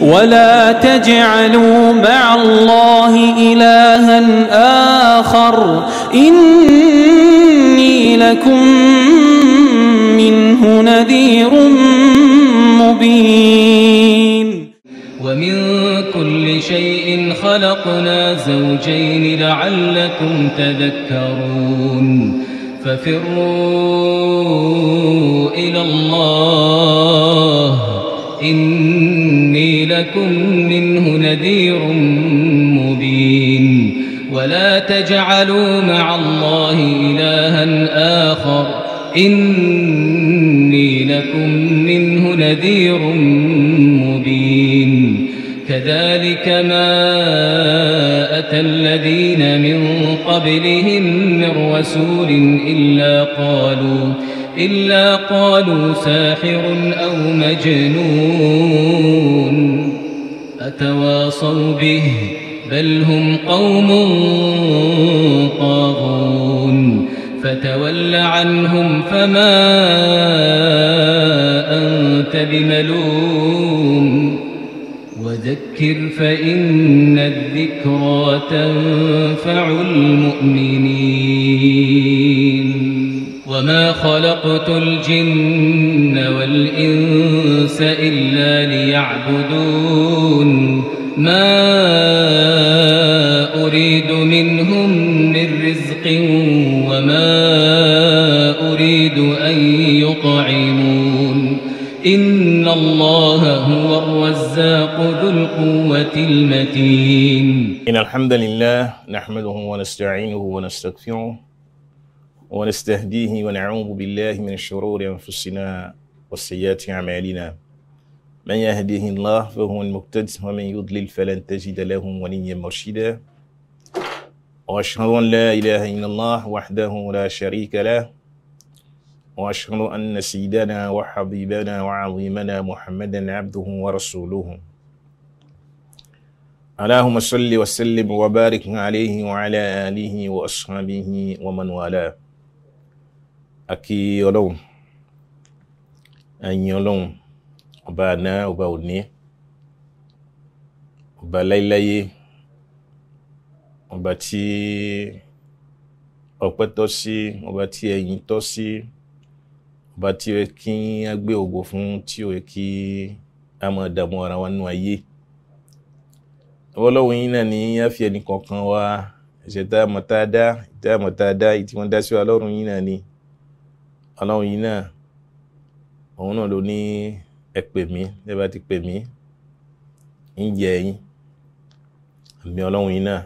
ولا تجعلوا مع الله إلها آخر إني لكم منه نذير مبين. ومن كل شيء خلقنا زوجين لعلكم تذكرون. ففروا إلى الله إني لكم منه نذير مبين. ولا تجعلوا مع الله إلها آخر إني لكم منه نذير مبين. كذلك ما أتى الذين من قبلهم من رسول إلا قالوا ساحر أو مجنون. أتواصوا به بل هم قوم طاغون. فتول عنهم فما أنت بملوم. وذكر فإن الذكرى تنفع المؤمنين. وما خلقت الجن والإنس إلا ليعبدون. ما أريد منهم من رزق وما أريد أن يطعمون. إن الله هو الرزاق ذو القوة المتين. إن الحمد لله نحمده ونستعينه ونستغفره ونستهديه ونعوذ بالله من شرور أنفسنا وسيئات أعمالنا. من يهده الله فهو المهتد ومن يضلل فلن تجد له وليا مرشدا. وأشهد أن لا إله إلا الله وحده لا شريك له، وأشهد أن سيدنا وحبيبنا وعظيمنا محمدا عبده ورسوله. اللهم صل وسلم وبارك عليه وعلى آله وأصحابه ومن والاه. Akí Ọlọ́run, àyìn Ọlọ́run, ọba àná, ọba òní, ọba láíláyé, ọba tí ọpẹ́ tọ́ sí, ọba tí ẹ̀yìn tọ́ sí, ọba tí ó yẹ kí a gbé ògo fún, tí ó yẹ kí a máa dààmú ara wa nínú ayé. Ọlọ́run yìí náà ní á fi ẹnì kọ̀ọ̀kan wa, ẹ̀ṣẹ̀ tá a mọ̀ tá a dá, tá a mọ̀ tá a dá, tí wọ́n dá sí wa lọ́rùn yìí náà ni. Ọlọ́run yìí náà, òun náà ló ní ẹ pè mí, ẹ bá ti pè mí, ń jẹ yín. Àmì Ọlọ́run yìí náà,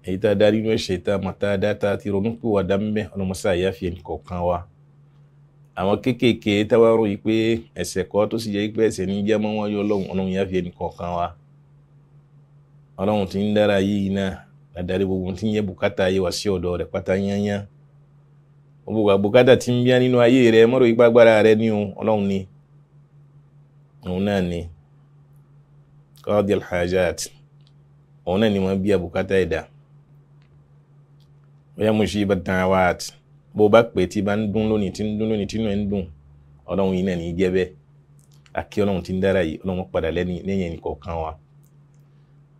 èyí tá a dá nínú ẹ̀ṣẹ̀ tá a mọ̀ tá a dá, tá a ti ronú pé wà dá ń bẹ́, ọlọ́mọṣá yá fi ẹnì kọ̀ọ̀kan wa. Àwọn kéékèèké táwa rò yìí pé ẹ̀ṣẹ̀ kọ́ tó sì jẹ́ pé ẹ̀ṣẹ̀ ní jẹ́ mọ́ wọn yọ Ọlọ́run, Ọlọ́run yá fi ẹnì kọ̀ọ̀kan wa. Ọlọ́run tí ń dára yìí náà, adarí gbogbo tí ń yẹ bùkátà ayé wa sí ọ̀dọ̀ rẹ̀ pátá yányán. Gbogbo bùkátà tí ń bíá nínú ayé rẹ̀ mọ́rò ipá agbára rẹ̀ ní o, Ọlọ́run ni. Òun náà ni Qadi al-Hajat, òun náà ni wọ́n bíá bùkátà ẹ̀dá. Bóyá Mujibu ad-da'awat, bó bá pè tí bá ń dún lónìí, tí ń dún lónìí, tí inú ẹ̀ ń dùn, Ọlọ́run yìí náà ní í jẹ́ bẹ́ẹ̀. Akí Ọlọ́run tí ń dára yìí, Ọlọ́run padà lẹ́yìn ẹnì kọ̀ọ̀kan wa.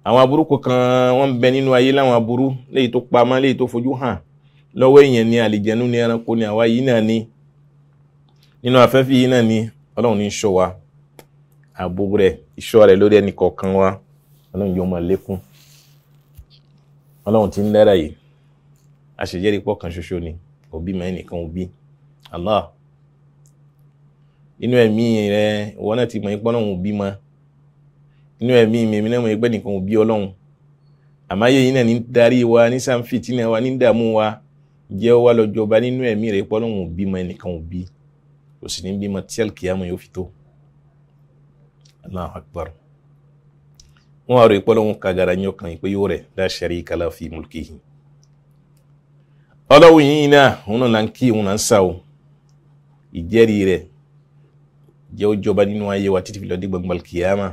Àwọn aburú kọ̀ọ̀kan wọ́n ń bẹ nínú ayé, láwọn aburú léyìí tó pamọ́, léyìí tó fojú hàn lọ́wọ́ èèyàn ni, àlìjẹnú ni, ẹranko ni, àwa yìí náà ni, nínú afẹ́fẹ́ yìí náà ni. Ọlọ́run ní í ṣọ́ wa, ààbò rẹ̀, ìṣọ́ rẹ̀ lórí ẹnì kọ̀ọ̀kan wa, Ọlọ́run yóò máa lékún. Ọlọ́run tí ń dára yìí, àṣejẹ́rí pọ̀ kan ṣoṣo ni, òbí mọ́ ẹnìkan òbí Allah. Inú ẹ̀mí rẹ̀, ìwọ náà ti mọ̀ ipọ́ náà òbí mọ́. Inú ẹ̀mí mi, èmi náà mọ̀ ipẹ́ nìkan òbí Ọlọ́run. Àmọ́ ayé yìí náà ní darí wa, ní sàǹfìtì náà wa, ní dààmú wa. Jẹ́ wá lọ jọba nínú ẹ̀mí rẹ̀ pé Ọlọ́run ò bímọ, ẹnìkan ò bí, kò sì ní bímọ tí àlùkìyámọ̀ yóò fi tó. Allahu Akbar. Wọ́n wá rò pé Ọlọ́run kagara ní ọkàn pé yóò rẹ̀, la sharika lahu fi mulkihi. Ọlọ́run yìí náà, òun náà là ń kí, òun náà ń sá o. Ìjẹ́rìí rẹ̀ jẹ́ ó jọba nínú ayé wa títí fi lọ dé gbangba àlùkìyámà.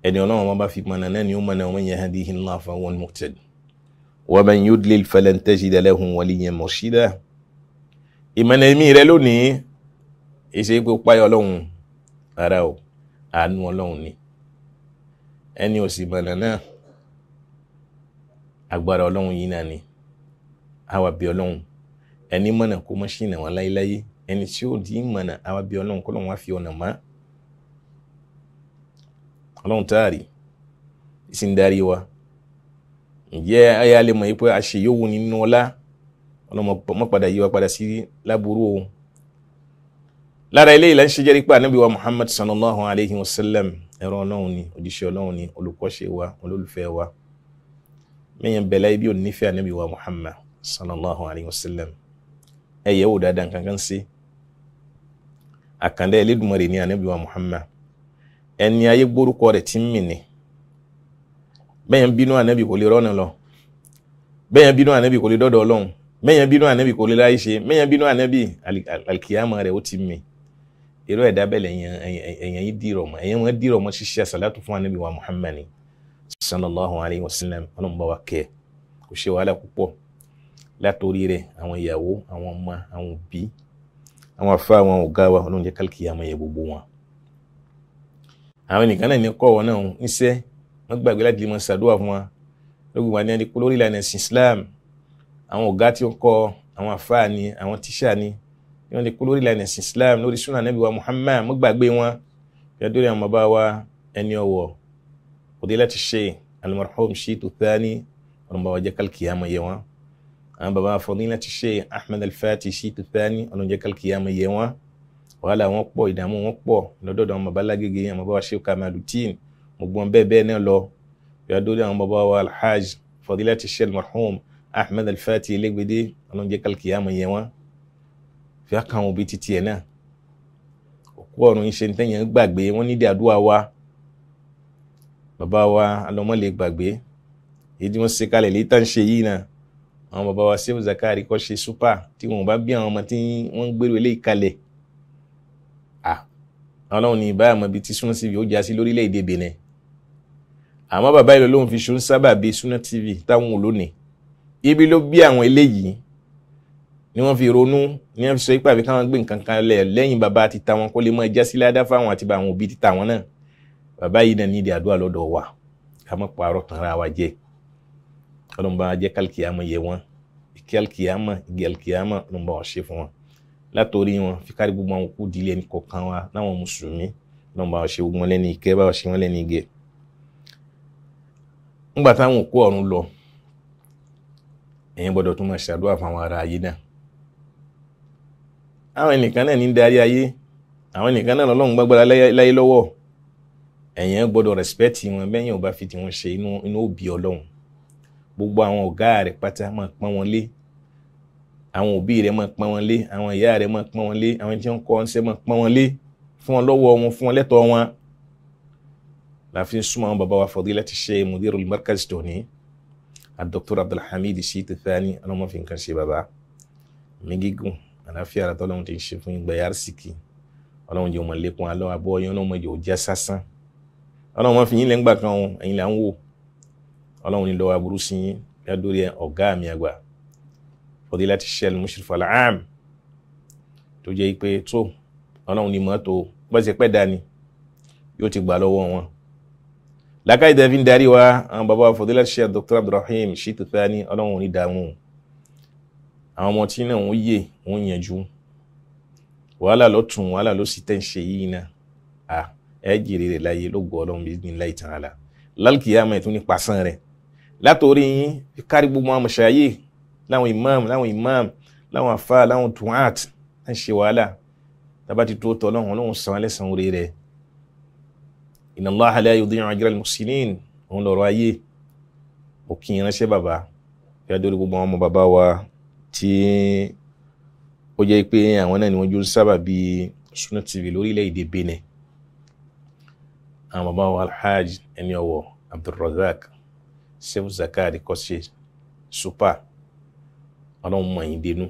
Ẹni Ọlọ́run wọn bá fi mọ̀nà náà ni ó mọ̀nà, man yahdihi Allahu fahuwa al-muhtadi wa man yudlil falan tajida lahu waliyyan murshida. Ìmọ̀nà ẹ̀mí rẹ lónìí, èsè pé ó páyọ Ọlọ́run ara o, Àánú Ọlọ́run ni. Ẹni ò sì mọ̀nà náà, agbára Ọlọ́run yìí náà ni. Àwa bí Ọlọ́run, ẹni mọ̀nà kó mọ́ ṣìnà wọn láéláé, ẹni tí ó di mọ̀nà àwa bí Ọlọ́run kó lóun wá fi ọ̀nà mọ́. Ọlọ́run táàrí sì ń darí wa. Ǹjẹ́ ayé alẹ́ mọ̀ yìí pé àṣeyọ̀wò nínú ọlá Ọlọ́run mọ́ padà yí wa padà sí láburú o. Lára ilé ìlànà ṣe jẹ́rìí pé ànábì wa Muhammad sallallahu alayhi wa sallam ẹ̀rọ Ọlọ́run ni, òjíṣẹ́ Ọlọ́run ni, olùkọ́ṣe wa, olólùfẹ́ wa. Mẹ́yìn bẹ̀lẹ́ ibi ò nífẹ̀ẹ́ ànábì wa Muhammad sallallahu alayhi wa sallam. Ẹ yẹ̀ wò dáadáa nǹkan kan sí. Àkàndá Elédùmarè ni ànábì wa Muhammad. Ẹni ayé gbórúkọ rẹ̀ ti ń mì ní. Bẹ́yẹn bínú ànábì kò lè rọ́nà lọ. Bẹ́yẹn bínú ànábì kò lè dọ́dọ̀ Ọlọ́run. Bẹ́yẹn bínú ànábì kò lè ráyé ṣe. Bẹ́yẹn bínú ànábì alkiyama rẹ̀ ó ti mì. Irú ẹ̀dá bẹ́ẹ̀ ẹ̀yàn yìí dìrọ̀ mọ́. Ẹ̀yàn wọn dìrọ̀ mọ́ ṣíṣe àsàlátù fún ànábì wa Muhammad sallallahu alayhi wa sallam. Ọlọ́run bá wa kẹ́. Kò ṣe wàhálà púpọ̀ látòrí rẹ̀, àwọn ìyàwó, àwọn ọmọ, àwọn òbí, àwọn àfa, àwọn ọ̀gá wa. Ọlọ́run jẹ́ kálkìyàmọ̀ yẹ gbogbo wọn. Àwọn ènìyàn náà ní kọ́ wọn náà níṣẹ́, wọ́n gbàgbé láti lè mọ ṣàdúrà fún wa. Lóògùn wa ní ẹni lórí ìlànà ẹ̀sìn Islam, àwọn ọ̀gá tí ó kọ́, àwọn àfáà ni, àwọn tíṣà ni, wọ́n lè kó lórí ìlànà ẹ̀sìn Islam, lórí súnà Ànábì wa Muhammad, wọ́n gbàgbé wọn. Yàdúrà àwọn bàbá wa ẹni ọ̀wọ̀, Fadilati Sheikh Al-Marhum Shitu Thani, ọ̀nà bàbá jẹ́ kálkìyàmọ̀ yẹ wọn. Àwọn bàbá Fadilati Sheikh Ahmed Al-Fati Shitu Thani, ọ̀nà jẹ́ kálkìyàmọ̀ yẹ wọn. Wàhálà wọn pọ̀, ìdààmú wọn pọ̀ lọ́dọ̀dọ̀ àwọn bàbá lágége, àwọn bàbá wa Sheikh Kamaluddin, gbogbo wọn bẹ́ẹ̀ bẹ́ẹ̀ náà lọ. Yàdúrà àwọn bàbá wa Alhaj Fadilati Sheikh Al-Marhum Ahmed Al-Fati Elégbédé, ọ̀nà jẹ́ kálkìyàmọ̀ yẹ wọn. Fi á kan òbí títí ẹ̀ náà. Òkú ọ̀run yìí ṣe ní tẹ́yìn gbàgbé, wọ́n nídìí àdúrà wa. Bàbá wa alọ́mọ lè gbàgbé èyí tí wọ́n ṣe kalẹ̀ léyìí tá ń ṣe yìí náà. Àwọn bàbá wa Sheikh Zakari kọ́ ṣe súpà tí wọn bá bí àwọn ọmọ tí wọ́n ń gbèrò eléyìí kalẹ̀. Ọlọ́run ní ìbáyà mọ̀ ibi tí Sunna TV ó já sí lórílẹ̀‐èdè Benin. Àmọ́ bàbá ìlú lòun fi ṣun sábà bíi Sunna TV táwọn ò lónìí. Ibi ló bí àwọn eléyìí ni wọ́n fi ronú, ni wọ́n fi sọ pé àbí káwọn gbé nǹkan kan lẹ̀ lẹ́yìn bàbá ti ta wọn kó lè mọ ẹja sí ládá fáwọn àti àwọn òbí ti ta wọn náà. Bàbá yìí náà nídìí àdúrà lọ́dọ̀ wa, ká má parọ́ tàn ra wa jẹ. Ọlọ́run bá jẹ́ kálkìyàmọ̀ yẹ wọn, ìkẹ́ alkìyàmọ̀, ìgẹ̀ alkìyàmọ̀, Ọlọ́run bá wa ṣe fún wọn. Látòrí wọn fi kárí gbogbo àwọn òkú ìdílé ẹnì kọ̀ọ̀kan wa láwọn mùsùlùmí, Ọlọ́run bá wa ṣe gbogbo wọn lẹ́ni ìkẹ́, bá wa ṣe wọn lẹ́ni ìgẹ̀. Ńgbà táwọn òkú ọ̀run lọ, ẹ̀yin gbọ́dọ̀ tún máa ṣàdúrà fún àwọn ará ayé náà. Àwọn ẹnìkan náà ní darí ayé, àwọn ẹnìkan náà lọ́lọ́run gbàgbára láyé lọ́wọ́. Ẹ̀yin gbọ́dọ̀ rẹ̀spẹ̀tì wọn, bẹ́yìn ò bá fi tiwọn ṣe inú òbí Ọlọ́run. Gbogbo àwọn ọ̀gá rẹ̀ pátá máa pọ́n wọn lé, àwọn òbí rẹ̀ máa pọ́n wọn lé, àwọn ìyá rẹ̀ máa pọ́n wọn lé, àwọn tí wọ́n kọ́ ọ́nṣẹ́ máa pọ́n wọn lé, fún wọn lọ́wọ́ wọn, fún wọn lẹ́tọ̀ọ́ wọn. Láfi ń súnmọ́ àwọn bàbá wa Fadilati Sheikh Mudirul Markaz tòní, Dr. Abdulhamid Shitu Thani, ọlọ́mọ fi nǹkan ṣe bàbá mi gígùn, àlàáfíà ara tọ́lọ́run ti ń ṣe fún ìgbà yàrá-sìkì. Ọlọ́run jẹ́ ọmọ lẹ́kùn alọ́ abọ́ yẹn, ọlọ́run jẹ́ òjá sásán. Ọlọ́run máa fi yín lẹ́ngbà kan o, ẹ̀yin là ń wò. Ọlọ́run ní lọ́wọ́ aburú sí yín ládórí ọ̀gá mi àgbà Fadilati Sheikh Al-Mushrif Al-Aam, tó jẹ́ pé tó Ọlọ́run ní mọ́tò bá ṣe pẹ́ dání yóò ti gbà lọ́wọ́ wọn. Làkàyè tẹ́ fi ń darí wa, àwọn bàbá wa Fadilati Sheikh Dr. Abdulrahim Shitu Thani, Ọlọ́run ní dààmú. Àwọn ọmọ tí náà ń yè ń yanjú wàhálà lọ́tún wàhálà ló sì tẹ́ ń ṣe yìí náà, ẹ jèrè rẹ̀ láyé lógo Ọlọ́run bí ní láì tàn án la lálùkìyàmọ̀ ẹ̀ tún ní pàṣán rẹ̀ látòrí yín kárí gbogbo àwọn mọ̀ṣáyé láwọn imam láwọn imam láwọn afa láwọn tuwat ń ṣe wàhálà tábà ti tó tọ́ Ọlọ́run, Ọlọ́run san alẹ́ san orí rẹ̀. Inna Allaha la yudi'u ajra al-muhsinin, òun lọ̀rọ̀ ayé. Òkè ìránṣẹ́ bàbá fi adórí gbogbo àwọn ọmọ bàbá wa tí ó jẹ́ pé àwọn náà ni wọ́n jó sábà bíi Sunna TV lórílẹ̀‐èdè Benin. Àwọn bàbá wa Alhaj ẹni ọ̀wọ̀ Abdulrazak Sheikh Zakari kọ́ṣe super, Ọlọ́run mọ̀ yín dénú,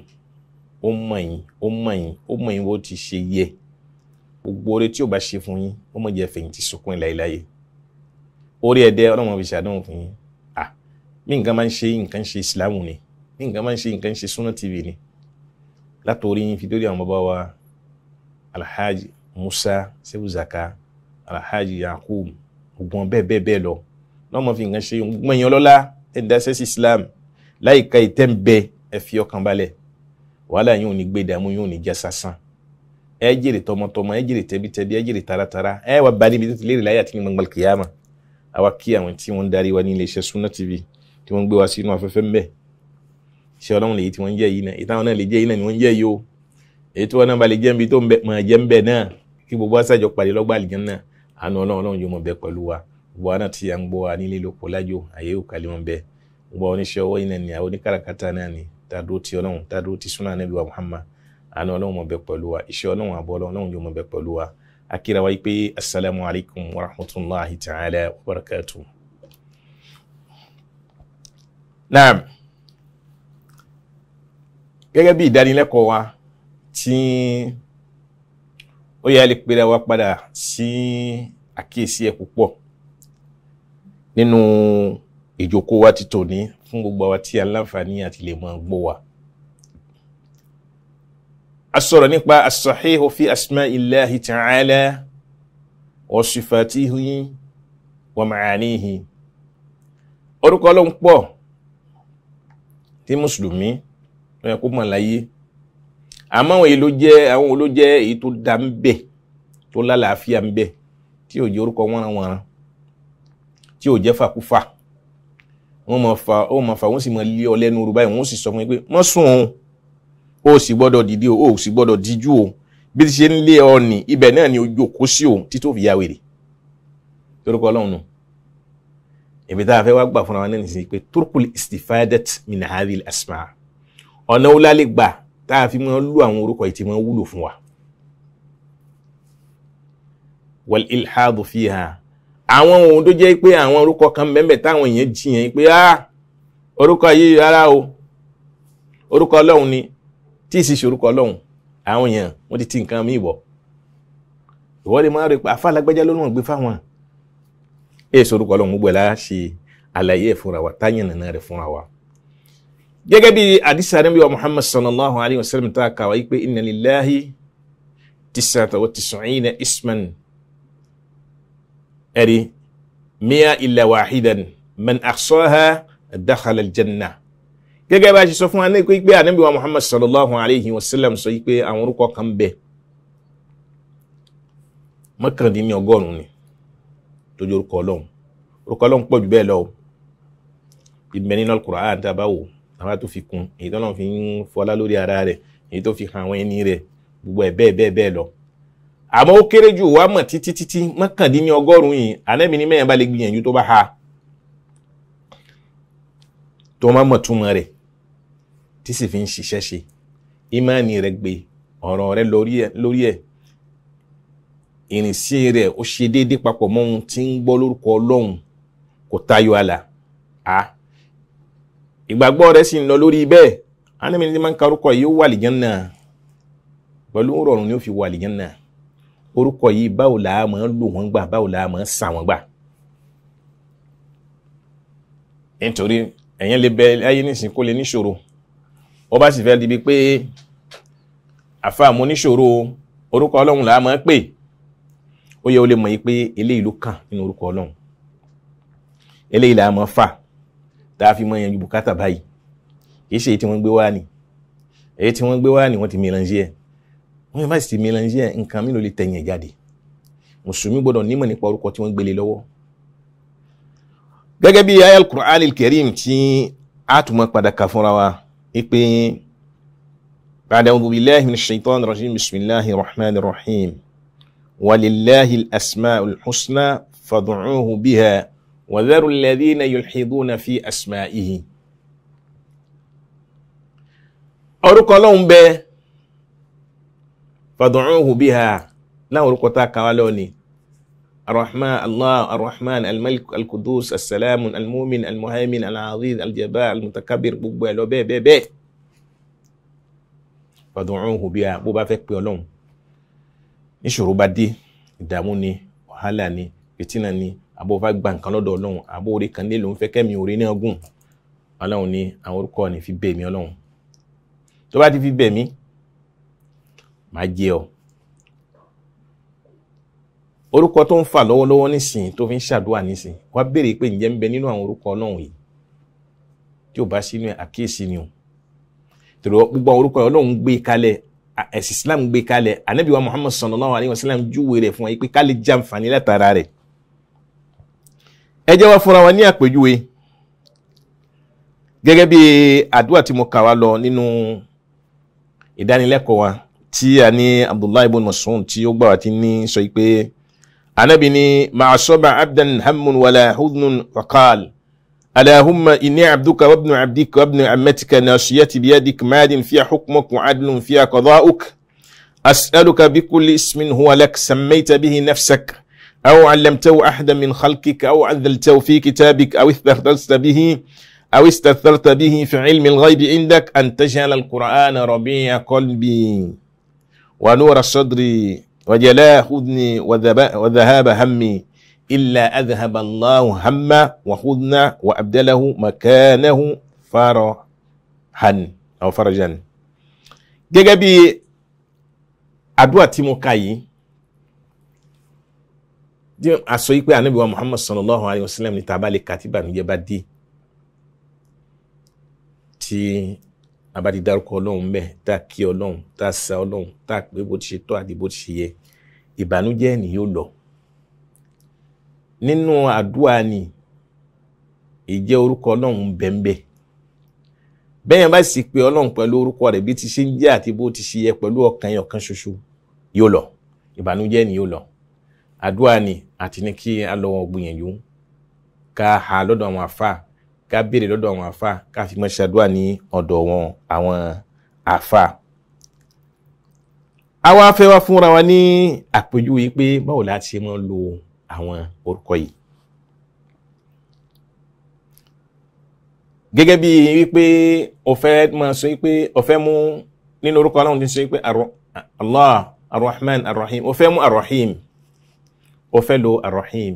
ó mọ̀ yín, ó mọ̀ yín, ó mọ̀ yín bó ti ṣe yẹ. Gbogbo oore tí ó bá ṣe fún yín, ó mọ̀ jẹ́ fẹ̀yìntì sunkún láéláé. Orí ẹ̀dẹ́ Ọlọ́run fi ṣàdánwò fún yín. Bí nǹkan máa ń ṣe nǹkan ṣe Ìsìlámù ni, bí nǹkan máa ń ṣe nǹkan ṣe Sunna TV ni. Látòrí yín fi dórí àwọn bàbá wa Alhaji Musa Sheikh Zaka, Alhaji Yakub, gbogbo bẹ́ẹ̀ bẹ́ẹ̀ bẹ́ẹ̀ lọ. Lọ́mọ fi nǹkan ṣe gbogbo èèyàn lọ́lá ẹ̀ dáṣẹ́ sí Islam láìka ìtẹ́ ń bẹ ẹ fi ọkàn balẹ̀. Wàhálà yóò ní gbé ìdààmú yóò ní já sásán. Ẹ jèrè tọmọtọmọ, ẹ jèrè tẹbítẹbí, ẹ jèrè taratara, ẹ wà bá níbi tó ti lérè láyé àti ní gbangba kìyàmà. Àwa kí àwọn tí wọ́n ń darí wa ní iléeṣẹ́ Sunna TV tí wọ́n ń gbé wa sínú afẹ́fẹ́ ń bẹ̀. Ṣé Ọlọ́run lèyí tí wọ́n ń jẹ́ yìí náà, ìtàwọn náà lè jẹ́ yìí náà ni wọ́n ń jẹ́ yìí o. Èyí tí wọ́n náà bá lè jẹ́ níbi tó ń bẹ máa jẹ́ ń bẹ náà kí gbogbo àṣàjọ pàdé lọ́gbà àlìjánnà. Àánú Ọlọ́run Ọlọ́run yóò mọ̀ bẹ pẹ̀lú wa. Gbogbo wa náà tí à ń gbọ́ wa nílé lóko lájò àyè ò kálí wọn bẹ. Gbogbo àwọn oníṣẹ́ ọwọ́ yìí náà ni àwọn oníkàràkátà náà ni tàdó ti Ọlọ́run tàdó ti súnà Ànábì wa Muhammad. Àánú Ọlọ́run mọ̀ bẹ pẹ̀lú wa. Iṣẹ́ Ọlọ́run àbọ̀ Ọlọ́run yóò mọ̀ bẹ pẹ̀lú wa. Akira wa pé assalamu alaikum wa rahmatulahi ta'ala wa barakatuh. Naam, gẹ́gẹ́ bí ìdánilẹ́kọ̀ọ́ wa tí ó yẹ lè pèrè wa padà sí àkíyèsí ẹ̀ púpọ̀ nínú ìjókòó wa ti tòní fún gbogbo àwa tí a láǹfààní àti lè máa gbọ́ wa. A sọ̀rọ̀ nípa as-sahihu fi asma'illahi ta'ala wa sifatihi wa ma'anihi. Orúkọ Ọlọ́run pọ̀ tí mùsùlùmí ló yẹ kó mọ̀ láyé, àmọ́ àwọn èyí ló jẹ́ àwọn wo ló jẹ́ èyí tó dá ń bẹ̀ tó lálàáfíà ń bẹ̀ tí ò jẹ́ orúkọ wọ́nranwọ̀nran, tí ò jẹ́ fàkúfà. Wọ́n máa fa ó máa fa wọ́n sì máa lé ọ lẹ́nu rú báyìí, wọ́n sì sọ fún mi pé mọ́ sùn o, ó sì gbọ́dọ̀ dìde o, ó sì gbọ́dọ̀ díjú o, bí ti ṣe ń lé ọ nì ibẹ̀ náà ni ojú òkú sí o títí ó fi ya wèrè. Torúkọ Ọlọ́run nù. Ibi tá a fẹ́ wá gbà fúnra wa náà nìyí pé turkul istifadat min hadhihi al-asma, ọ̀nà wo la lè gbà tá a fi máa lú àwọn orúkọ yìí tí máa wúlò fún wa. Wal ilhadu fiha, àwọn ohun tó jẹ́ pé àwọn orúkọ kan mẹ́mẹ́ táwọn èèyàn jiyàn pé ah orúkọ yìí rárá o, orúkọ Ọlọ́run ni, tí ì sì ṣe orúkọ Ọlọ́run, àwọn èèyàn wọ́n ti ti nǹkan míì bọ̀. Ìwọ́n lè máa rí pé àfa alágbájá ló ń gbé fáwọn. Èyí sọ orúkọ Ọlọ́run gbogbo ẹ̀ la ṣe àlàyé ẹ̀ fúnra wa, táyà nàná rẹ̀ fúnra wa. Gẹ́gẹ́ bí àdìsí Ànábì wa Muhammad sallallahu alayhi wa sallam tá a kà wáyé pé inna lillahi tis'ata wa tis'ina isman ẹ̀rí mi'a illa wahidan man ahsaha dakhala aljanna. Gẹ́gẹ́ bá a ṣe sọ fún wa ní pé Ànábì wa Muhammad sallallahu alayhi wa sallam sọ pé àwọn orúkọ kan bẹ 99 ni tó jẹ́ orúkọ Ọlọ́run. Orúkọ Ọlọ́run pọ̀ jù bẹ́ẹ̀ lọ, ìbẹ̀ nínú Al-Qur'an tá a bá wò, àwọn tó fi kún èyí tó náà fi ń fọlá lórí ara rẹ̀, èyí tó fi hàn àwọn ẹni rẹ̀, gbogbo ẹ̀ bẹ́ẹ̀ bẹ́ẹ̀ bẹ́ẹ̀ lọ. Àmọ́ ó kéré jù wá mọ̀ títí títí 99 yìí, Ànábì ní mẹ́yàn bá lè gbìyànjú tó bá ha tó má mọ̀ túmọ̀ rẹ̀ tí sì fi ń ṣiṣẹ́ ṣe, ìmánì rẹ̀ gbé ọ̀rọ̀ rẹ̀ lórí ẹ̀, ìrìnsí rẹ̀ ó ṣe déédéé papọ̀ mọ́ ohun tí ń gbọ́ lórúkọ Ọlọ́run, kò tayọ àlà, ìgbàgbọ́ rẹ̀ sì ń lọ lórí bẹ́ẹ̀. Ànábì ní máa ń ka orúkọ yìí ó wà àlìjánnà, pẹ̀lú rọrùn ni ó fi wà àlìjánnà. Orúkọ yìí báwo là á máa lò wọ́n gbà, báwo là á máa sà wọ́n gbà. Nítorí ẹ̀yẹn lè bẹ ayé nísìn kó lè níṣòro, ó bá sì fẹ́ di bíi pé àfa mo níṣòro, orúkọ Ọlọ́run là á máa pè, ó yẹ ó lè mọ̀ yìí pé eléyìí ló kàn nínú orúkọ Ọlọ́run, eléyìí là á máa fà tá a fi mọ yanjú bùkátà báyìí. Kì í ṣe èyí tí wọ́n gbé wá ni, èyí tí wọ́n gbé wá ni wọ́n ti mélange ẹ̀, wọ́n yóò bá sì ti mélange ẹ̀, nǹkan mi ló lè tẹ̀yìn ẹ̀ jáde. Mùsùlùmí gbọ́dọ̀ nímọ̀ nípa orúkọ tí wọ́n gbélé lọ́wọ́. Gẹ́gẹ́ bí ayal Qur'an al-Karim tí a tún mọ́ padà kà fúnra wa pé ba'da a'udhu billahi minash shaitanir rajim, bismillahir rahmanir rahim, walillahi al-asma'ul husna fad'uhu biha wa dharu alladhina yulhiduna fi asma'ihi. Orúkọ Ọlọ́run bẹ, fad'uhu biha, láwọn orúkọ tá a kà wá lónìí: Ar-Rahman, Allah, Ar-Rahman, Al-Malik, Al-Qudus, As-Salam, Al-Mu'min, Al-Muhaymin, Al-Aziz, Al-Jabbar, Al-Mutakabbir, gbogbo ẹ̀ lọ bẹ́ẹ̀ bẹ́ẹ̀ bẹ́ẹ̀. Fad'uhu biha, bó bá fẹ́ pé Ọlọ́run níṣòro bá dé, ìdààmú ni, wàhálà ni, fìtínà ni, àbó fẹ́ gba nǹkan lọ́dọ̀ Ọlọ́run, àbó orí kan nílò ń fẹ́ kẹ́mi orí náà gùn, Ọlọ́run ní àwọn orúkọ ni fi bẹ̀ mí. Ọlọ́run tó bá ti fi bẹ̀ mí, màá jẹ ọ. Orúkọ tó ń fà lọ́wọ́lọ́wọ́ nísìnyí tó fi ń ṣàdúrà nísìnyí, wá béèrè pé ǹjẹ́ ń bẹ nínú àwọn orúkọ Ọlọ́run yìí. Tí ò bá sínú ẹ̀, àkíyèsí ni o. Torí gbogbo àwọn orúkọ Ọlọ́run gbé kalẹ̀, ẹ̀sìn Islam gbé kalẹ̀, Ànábì wa Muhammad sallallahu alayhi wa sallam júwe rẹ̀ fún wa pé ká lè jàǹfààní látara rẹ̀. Ẹ jẹ́ wá fúnra wa ní àpèjúwe gẹ́gẹ́ bí àdúrà tí mo kà wá lọ nínú ìdánilẹ́kọ̀ọ́ wa tí a ní Abdullahi ibn Mas'ud tí ó gbà wá tí ní sọ pé Ànábì ní ma asaba abdan hammun wala hudnun faqal Allahumma inni abduka wa ibnu abdika wa ibnu ammatika nasiyati biyadik madin fiha hukmuk wa adlun fiha qada'uk as'aluka bikulli ismin huwa lak sammayta bihi nafsak أو علمته أحدا من خلقك أو أنزلته في كتابك أو استأثرت به في علم الغيب عندك أن تجعل القرآن ربيع قلبي ونور صدري وجلاء حزني وذهاب همي إلا أذهب الله همه وحزنه وأبدله مكانه فرحا أو فرجا. Gẹ́gẹ́ bí àdúrà tí mo kà yìí, a sọ yìí pé Ànábì wa Muhammad sallallahu alayhi wa sallam ní tàbá lè ka tí ìbànújẹ́ bá dé, tí a bá ti dárúkọ Ọlọ́run bẹ́ẹ̀, tá a kí Ọlọ́run, tá a sa Ọlọ́run, tá a pé bó ti ṣe tọ́ àti bó ti ṣe yẹ, ìbànújẹ́ ni yóò lọ. Nínú àdúrà ni ìjẹ́ orúkọ Ọlọ́run bẹ́ẹ̀nbẹ́ẹ̀. Bẹ́ẹ̀ yẹn bá sì pé Ọlọ́run pẹ̀lú orúkọ rẹ̀ bí ti ṣe ń jẹ́ àti bó ti ṣe yẹ pẹ̀lú ọkàn yẹn ọ̀kan ṣoṣo, yóò lọ. Ìbànújẹ́ ni yóò lọ. Àdúrà ni àti ní kí a lọ gbìyànjú ká ha lọ́dọ̀ àwọn àfa, ká béèrè lọ́dọ̀ àwọn àfa, ká fi mọ́ ṣàdúrà ní ọ̀dọ̀ wọn àwọn àfa. Àwa fẹ́ wá fúnra wa ní àpèjúwe pé báwo la ṣe máa lo àwọn orúkọ yìí. Gẹ́gẹ́ bí wípé o fẹ́ máa sọ wípé o fẹ́ mú nínú orúkọ Ọlọ́run tí ń sọ wípé Allah Ar-Rahman Ar-Rahim, o fẹ́ mú Ar-Rahim, o fẹ́ lo Ar-Rahim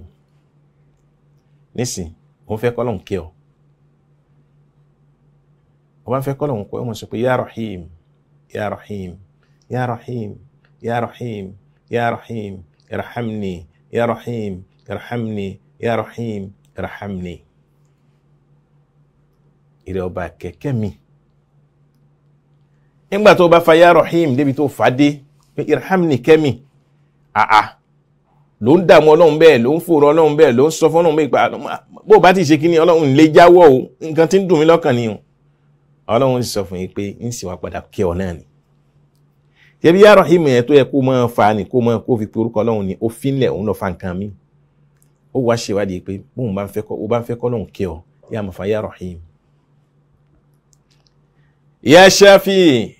nísìn, o fẹ́ kọ́lọ́hún kí ọ, o bá fẹ́ kọ́lọ́hún kọ́ ọ, wọ́n sọ pé ya Rahim, ya Rahim, ya Rahim, ya Rahim, ya Rahim, irhamni, ya Rahim, irhamni, ya Rahim, irhamni. Ìrẹ̀ ọba kẹ̀kẹ́ mi. Nígbà tó bá fa ya Rahim débi tó fà dé pé irhamni kẹ́mi, àà ló ń dààmú Ọlọ́run bẹ́ẹ̀, ló ń fòrò Ọlọ́run bẹ́ẹ̀, ló ń sọ fún Ọlọ́run bẹ́ẹ̀ pa bó bá ti ṣe kí ni Ọlọ́run lè jáwọ́ o, nǹkan tí ń dùn mí lọ́kàn ni o. Ọlọ́run sì sọ fún yín pé ń sì wá padà kí ọ náà ni. Ṣebí ya Rahim yẹn tó yẹ kó máa fa ni, kó máa kó fi pe orúkọ Ọlọ́run ni, ó fínlẹ̀ òun lọ fa nǹkan mi. Ó wá ṣèwádìí pé bóun bá ń fẹ́ kọ́, ó bá ń fẹ́ kọ́ Ọlọ́run kí ọ, yá máa fa ya Rahim. Ya Shafi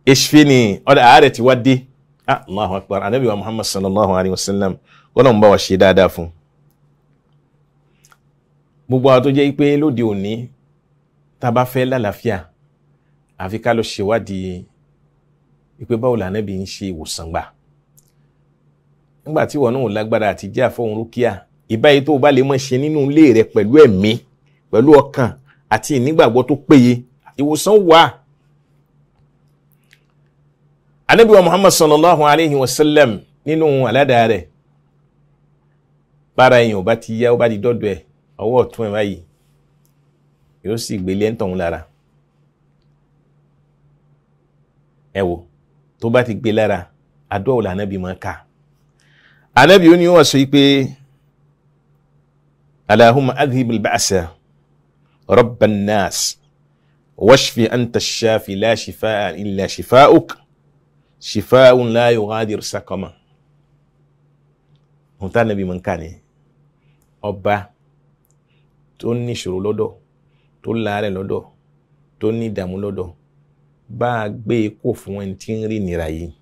ishfini, ọ̀dà àárẹ̀ ti wá dé. Allahu akbar. Ànábì wa Muhammad sallallahu alayhi wa sallam, Ọlọ́run bá wa ṣe dáadáa fún. Gbogbo àwọn tó jẹ́ pé lóde òní tá a bá fẹ́ lálàáfíà, àfi ká lọ ṣèwádìí wípé báwo lànábì ń ṣe ìwòsàn gbà. Nígbà tí wọn náà lágbára àti jẹ́ àfọ̀hún rúkìá, ìbáyìí tó o bá lè mọ̀ ṣe nínú ilé rẹ pẹ̀lú ẹ̀mí, pẹ̀lú ọkàn àti ìnígbàgbọ́ tó péye, ìwòsàn wà. Ànábì wa Muhammad sallallahu alayhi wa sallam nínú aládàá rẹ̀, bára èèyàn bá ti yá, ó bá di dọ́dọ̀ ẹ̀, ọwọ́ ọ̀tún ẹ̀ báyìí yóò sì gbélé ẹ̀ ń tọ̀hún lára. Ẹ wò, tó bá ti gbé lára, àdúrà wo l'Ànábì máa kà? Ànábì ó ní wọ́n sọ pé Allahumma adhhib al-ba'sa rabban nas washfi anta ash-shafi la shifaa illa shifaa'uk shifaa'un la yughadiru saqama. Ohun tá Ànábì máa ń kà ní ọba tó ní ìṣòro lọ́dọ̀, tó láàárẹ̀ lọ́dọ̀, tó ní ìdààmú lọ́dọ̀, bá a gbé e kó fún ẹni tí ń rí ìnira yìí,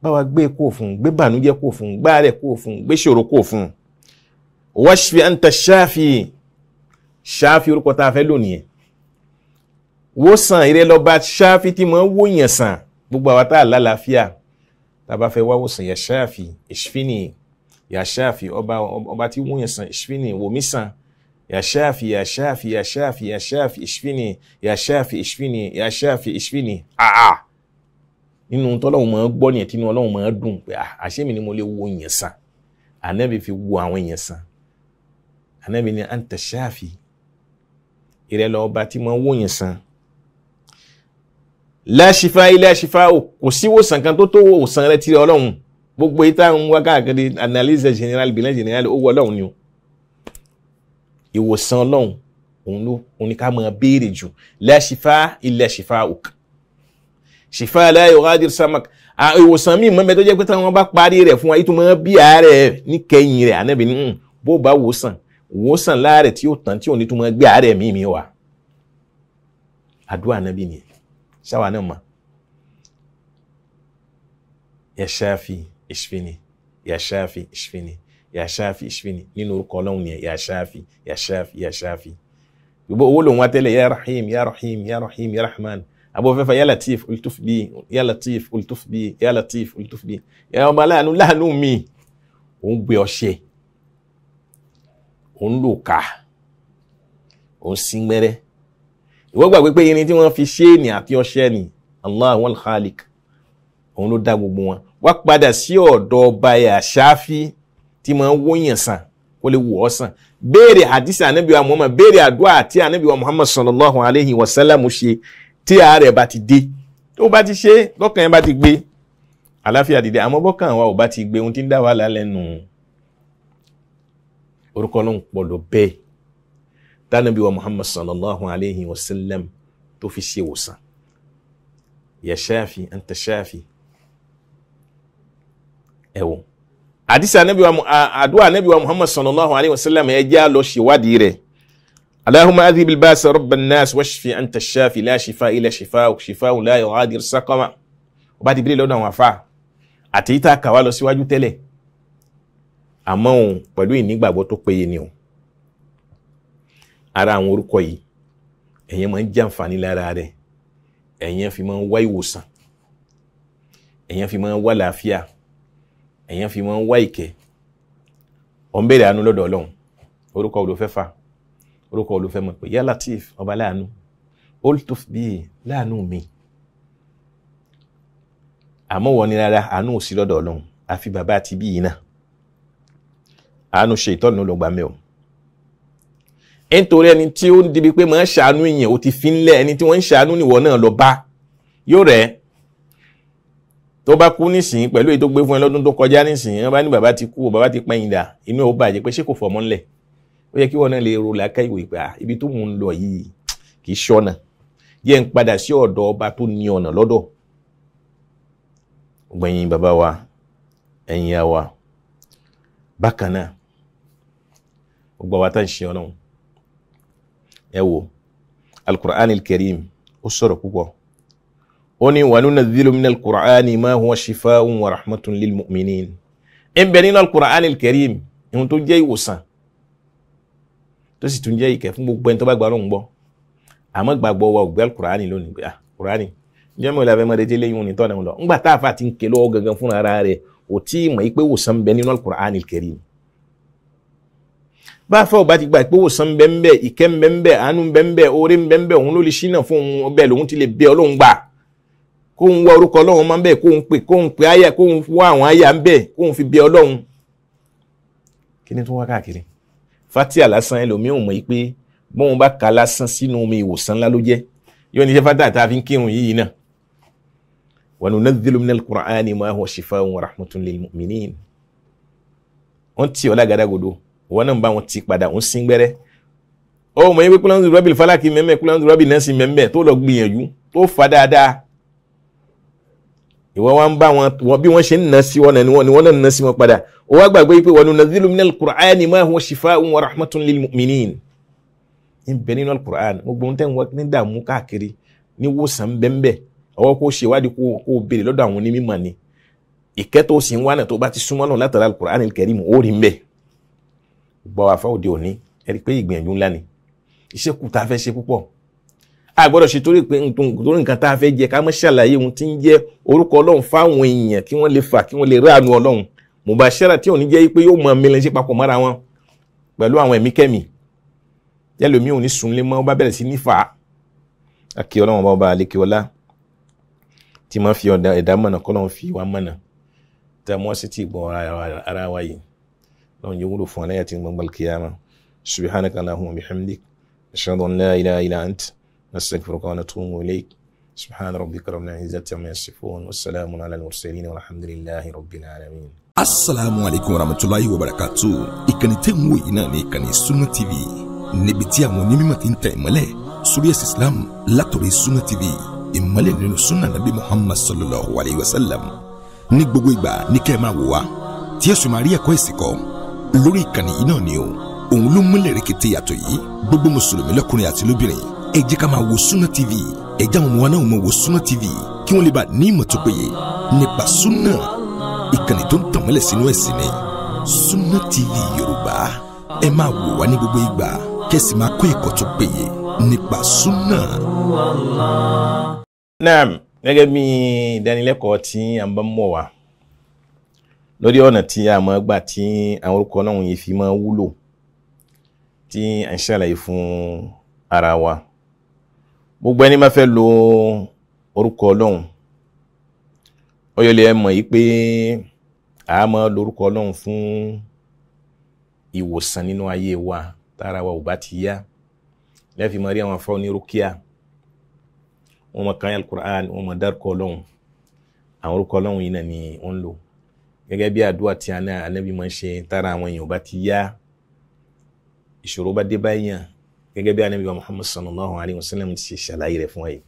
bá wa gbé e kó fún, gbé bànújẹ́ kó fún, gbá rẹ̀ kó fún, gbé ṣòro kó fún. Washfi anta shafi, ṣáfi orúkọ tá a fẹ́ lónìí ẹ̀, wò sàn ìrẹ́ lọ́ba ṣáfi tí mo ń wò yàn sàn. Gbogbo àwa tá a lálàáfíà, tá a bá fẹ́ wá wòsàn, yà ṣáfi ishfini, yà ṣáfi ọba tí wò yàn sàn, ishfini wò mí sàn, yà ṣáfi yà ṣáfi yà ṣáfi yà ṣáfi ishfini yà ṣáfi ishfini yà ṣáfi ishfini. Àà Nínú tọ́lọ́hún máa gbọ́ nìyẹn, tínú Ọlọ́hun máa dùn pé àṣé mi ni mo lè wo èèyàn sàn. Ànábì fi wo àwọn èèyàn sàn. Ànábì ní anta shafi, ìrẹ́ lọ ọba tí máa wo èèyàn sàn. La shifa illa shifa'u, kò sí ìwòsàn kan tó tó ìwòsàn rẹ tìrẹ Ọlọ́hun. Gbogbo ìta ń wá káàkiri analyse générale, bilan général, ó wọ Ọlọ́hun ni o. Ìwòsàn Ọlọ́hun òun ló òun ni ká máa béèrè jù. La shifa illa shifa'uk, shifa la yughadir samak. Ìwòsàn míì mọ́mẹ́ tó jẹ́ pé táwọn bá parí rẹ̀ fún wa, ìtumọ̀ bí àárẹ̀ níkẹyìn rẹ̀. Ànábì ní bó bá wòsàn wòsàn láàrẹ̀ tí ó tán tí ò ní tó máa gbé àárẹ̀ míì mi wá. Àdúrà Ànábì nìyẹn, ṣáwa náà mọ̀. Ya Shafi ishfini, ya Shafi ishfini, ya Shafi ishfini, nínú orúkọ Ọlọ́run nìyẹn. Ya Shafi, ya Shafi, ya Shafi. Gbogbo owó lòun wá tẹ́lẹ̀, ya Rahim, ya Rahim, ya Rahim, ya Rahman. Abu fẹ́fẹ́ ya Latif ultuf bi, ya Latif ultuf bi, ya Latif ultuf bi, ya ọba láàánú láàánú mi. Òun gbé ọṣẹ, òun lò ká, òun sín gbẹ́rẹ́. Ìwọ gbàgbé pé irin tí wọ́n fi ṣe ní àti ọṣẹ ni Allah wal Khaliq, òun ló dá gbogbo wọn. Wá padà sí ọ̀dọ̀ ọba ya Ṣáfí tí máa ń wóyàn sàn, kó lè wò ọ́ sàn. Béèrè hadisi Ànábì wa Muhammad, béèrè àdúrà àti Ànábì wa Muhammad sallallahu alayhi wa sallam ṣe tí àárẹ̀ bá ti dé. Tó bá ti ṣe, lọ́kàn yẹn bá ti gbé, àláfíà dìde. Àmọ́ bọ́kàn wa ò bá ti gbé, ohun tí ń dá wàhálà lẹ́nu. Orúkọ Ọlọ́run pọ̀ lọ bẹ́ẹ̀ tánàbí wa Muhammad sallallahu alayhi wa sallam tó fi ṣe ìwòsàn. Ya Shafi anta Shafi. Ẹ wò àdìsí Ànábì wa, àdúrà Ànábì wa Muhammad sallallahu alayhi wa sallam, ẹ jẹ́ á lọ ṣèwádìí rẹ̀. Allahumma adhib al-ba'sa rabba an-nas washfi anta ash-shafi la shifa illa shifa'uk shifa'un la yughadiru saqama. Ó bá ti bílẹ̀ lọ́dọ̀ àwọn afá àti ìta kàwá lọ síwájú tẹ́lẹ̀, àmọ́ òun pẹ̀lú ìnígbàgbọ́ tó péye ni o. Ara àwọn orúkọ yìí ẹ̀yin máa ń jàǹfààní lára rẹ̀, ẹ̀yin fi máa ń wá ìwòsàn, ẹ̀yin fi máa ń wá làáfíà, ẹ̀yin fi máa ń wá ìkẹ́. Ọ̀ ń béèrè àánú lọ́dọ̀ Ọlọ́run, orúkọ wo ló fẹ́ fà? Orúkọ wo ló fẹ́ mọ̀ pé ya Latif, ọba láàánú, ultuf bi, láàánú mi. Àmọ́ wọ́n ní rárá, àánú ò sí lọ́dọ̀ Ọlọ́run, àfi bàbá àti bí yìí náà. Àánú ṣe ìtọ́nù ló gbà mí o. Nítorí ẹni tí ó ń dibi pé máa ń ṣàánú èèyàn, ó ti fi ń lẹ̀. Ẹni tí wọ́n ń ṣàánú nìwọ náà lọ bá, yóò rẹ̀. Tó bá kú nísìnyí pẹ̀lú èyí tó gbé fún ẹ lọ́dún tó kọjá nísìnyí, wọ́n bá ní bàbá ti kú o, bàbá ti pẹ́yìn dà, inú ẹ̀ ó bàjẹ́ pé ṣé kò fọmọ́ ńlẹ̀. Ó yẹ kí wọ́n náà lè ro làákà ìwé pé ibi tó mò ń lọ yìí kì í ṣọ́nà, yẹ ń padà sí ọ̀dọ̀ ọba tó ní ọ̀nà lọ́dọ̀. Gbẹ̀yìn bàbá wa, ẹ̀yin ya wa, bákan náà gbogbo àwa tá ń ṣe Ọlọ́run. Ẹ wo Al-Qur'an al-Karim, ó sọ̀rọ̀ púpọ̀. Ó ní wa nunazzilu min al-Qur'ani ma huwa shifaa'un wa rahmatun lil mu'minin. Ń bẹ nínú Al-Qur'an al-Karim ohun tó jẹ́ ìwòsàn tó sì tún jẹ́ ìkẹ́ fún gbogbo ẹni tó bá gba Ọlọ́run gbọ́. Àmọ́ gbàgbọ́ wa ò gbé Al-Qur'ani lónìí pé Qur'ani ǹjẹ́ mi ò lè fẹ́ mọ́ retí lẹ́yìn òní tọ́nà lọ. Ńgbà tá a fà ti ń ké lọ́wọ́ gangan fúnra ara rẹ̀, ò tí ì mọ̀ pé ìwòsàn ń bẹ nínú Al-Qur'an al-Karim. Bá a fẹ́ ò bá ti gbà pé ìwòsàn ń bẹ ń bẹ, ìkẹ́ ń bẹ ń bẹ, àánú ń bẹ ń bẹ, oore ń bẹ ń bẹ, òun ló lè ṣínà fún òun, ọbẹ̀ lòun ti lè bẹ Ọlọ́run gbà. Kóun wá orúkọ Ọlọ́run máa ń bẹ, kóun pè àyà, kóun wá àwọn àyà ń bẹ, kóun fi bẹ Ọlọ́run. Kí ni tó wá káàkiri? Fatia lásán ẹlòmíì ò mọ̀ pé bóun bá ka lásán sínú omi ìwòsàn ńlá ló jẹ́. Yóò ní ṣe Fatia tá a fi ń kírun yìí náà. Wa nunazzilu minal Qur'ani ma huwa shifaa'un wa rahmatun lil mu'minin. Wọ́n ti ọ̀la gàdàgodo, wọ́n náà ń bá wọn ti padà, wọ́n sín gbẹ́rẹ́. Ó mọ̀ yín pé kúlọ̀ ń zùrọ̀bì falaki mẹ́mẹ́, kúlọ̀ ń zùrọ̀bì nẹ́sì mẹ́mẹ́, tó lọ gbìyànjú tó fa dáadáa. Ìwọ wa ń bá wọn bí wọ́n ṣe ń nà sí wọn ni wọ́n náà ń nà sí wọn padà. Ó wá gbàgbé pé wa nunazzilu minal Qur'ani ma huwa shifaa'un wa rahmatun lil mu'minin. Ń bẹ nínú Al-Qur'an, gbogbo ohun tẹ́ ń wọ́n ní dààmú káàkiri ní wòsàn bẹ́ńbẹ́, ọwọ́ kó ṣèwádìí kó béèrè lọ́dọ̀ àwọn onímọ̀ ni. Ìkẹ́ tó sì ń wá náà tó bá ti súnmọ́ náà látara Al-Qur'an al-Karim ó rí ń bẹ̀. Gbọ́ àfa òde òní, ẹ rí i pé ìgbìyànjú ńlá ni. Iṣẹ́ kù tá a fẹ́ ṣe púpọ̀. A gbọ́dọ̀ ṣe torí pé torí nǹkan tá a fẹ́ jẹ ká má ṣàlàyé ohun tí ń jẹ́ orúkọ Ọlọ́run fáwọn èèyàn kí wọ́n lè fà kí wọ́n lè ráàánú Ọlọ́run. Mubashara tí ò ní jẹ́ pé yóò mọ mílíọ̀nù ṣe papọ̀ mọ́ra wọn pẹ̀lú àwọn ẹ̀mí kẹ́mi. Yẹ́lòmí ò ní sunlé mọ́, ó bá bẹ̀rẹ̀ sí ní fà á. Akí Ọlọ́run ọba ọba àlékè ọlá tí máa fi ẹ̀dá mọ̀nà kọ́lọ́n fi wá mọ̀nà tí a mọ́ sí ti gbọ́ ara wa yìí lọ́n yóò wúlò fún aláyà tí ń gbọ́ngbọ́n kíyàmá. Subhanaka allahumma bihamdik ashhadu an la ilaha illa ant nastaghfiruka wa natubu ilayk. Subhana rabbika rabbil izzati amma yasifun wassalamun ala al-mursalin walhamdulillahi rabbil alamin. Assalamu alaikum warahmatullahi wabarakatuh. Ìkànnì tẹ́ ń wò yìí náà ní ìkànnì Sunna TV, níbi tí àwọn onímọ̀ ti ń tẹ ìmọ́lẹ̀ sórí ẹ̀sìn Islam látọ̀rọ̀ Sunna TV, ìmọ́lẹ̀ nínú sunna nabi Muhammad sallallahu alayhi wa sallam. Ní gbogbo ìgbà ní kẹ́ ẹ máa wò wá tí ẹ̀sùn máa rí ẹ̀kọ́ ẹ̀sìn kọ́ lórí ìkànnì yìí náà ni o. Òun ló múlẹ̀ rẹ̀kẹ̀tẹ̀ yàtọ̀ yìí. Gbogbo mùsùlùmí lọ́kùnrin àti lóbìnrin, ẹ jẹ́ ká máa wo Sunna TV. Ẹ jẹ́ àwọn ọmọ wa náà máa wo Sunna TV kí wọ́n lè bá ní ìmọ̀ tó péye nípa sunna. Ìkànnì tó ń tànmọ́lẹ̀ sínú ẹ̀sìn ni Sunna TV Yorùbá. Ẹ máa wò wá ní gbogbo ìgbà kẹ́sì máa kọ́ ẹ̀kọ́ tó péye nípa sunna. Naam, gẹ́gẹ́ bí ìdánilẹ́kọ̀ọ́ tí a ń bá mọ̀ wá lórí ọ̀nà tí a máa gbà tí àwọn orúkọ náà yìí fi máa wúlò tí a ń ṣàlàyé fún ara wa. Gbogbo ẹni máa fẹ́ lo orúkọ Ọlọ́run, ó yẹ lè mọ̀ yìí pé a máa lo orúkọ Ọlọ́run fún ìwòsàn nínú ayé wa tára wa ò bá ti yá. Lẹ́ẹ̀fì máa rí àwọn afọ́ ní rúkìá, wọ́n máa ka Al-Qur'an, wọ́n máa dárúkọ Ọlọ́run. Àwọn orúkọ Ọlọ́run yìí náà ni wọ́n ń lò gẹ́gẹ́ bí àdúrà tí Ànábì máa ń ṣe tára àwọn èèyàn bá ti yá, ìṣòro bá dé báyìí, gẹ́gẹ́ bí Ànábì Muhammad sallallahu alayhi wa sallam ti ṣe ṣàlàyé rẹ̀ fún wa yìí.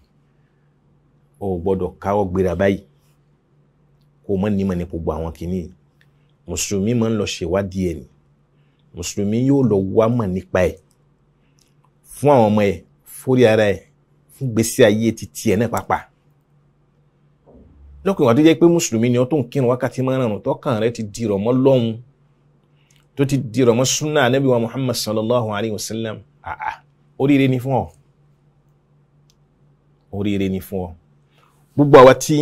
O gbọ́dọ̀ káwọ́ gbéra báyìí kó o mọ̀ nímọ̀ ní gbogbo àwọn kìíní. Mùsùlùmí máa ń lọ ṣèwádìí ẹ̀ ni. Mùsùlùmí yóò lọ wá mọ̀ nípa ẹ̀ fún àwọn ọmọ ẹ̀, fórí ara ẹ̀, fún gbèsè ayé titi ẹ̀ náà pàápàá. Lọ́kùnrin wa tó jẹ́ pé mùsùlùmí ni ó tó ń kírun wákàtí márùn-ún, tọ́kàn rẹ̀ ti dìrọ̀ mọ́ lọ́hùn, tó ti dìrọ̀ mọ́ súnà Ànábì wa Muhammad sallallahu alayhi wa sallam, àà oríire ni fún ọ, oríire ni fún ọ. Gbogbo àwa tí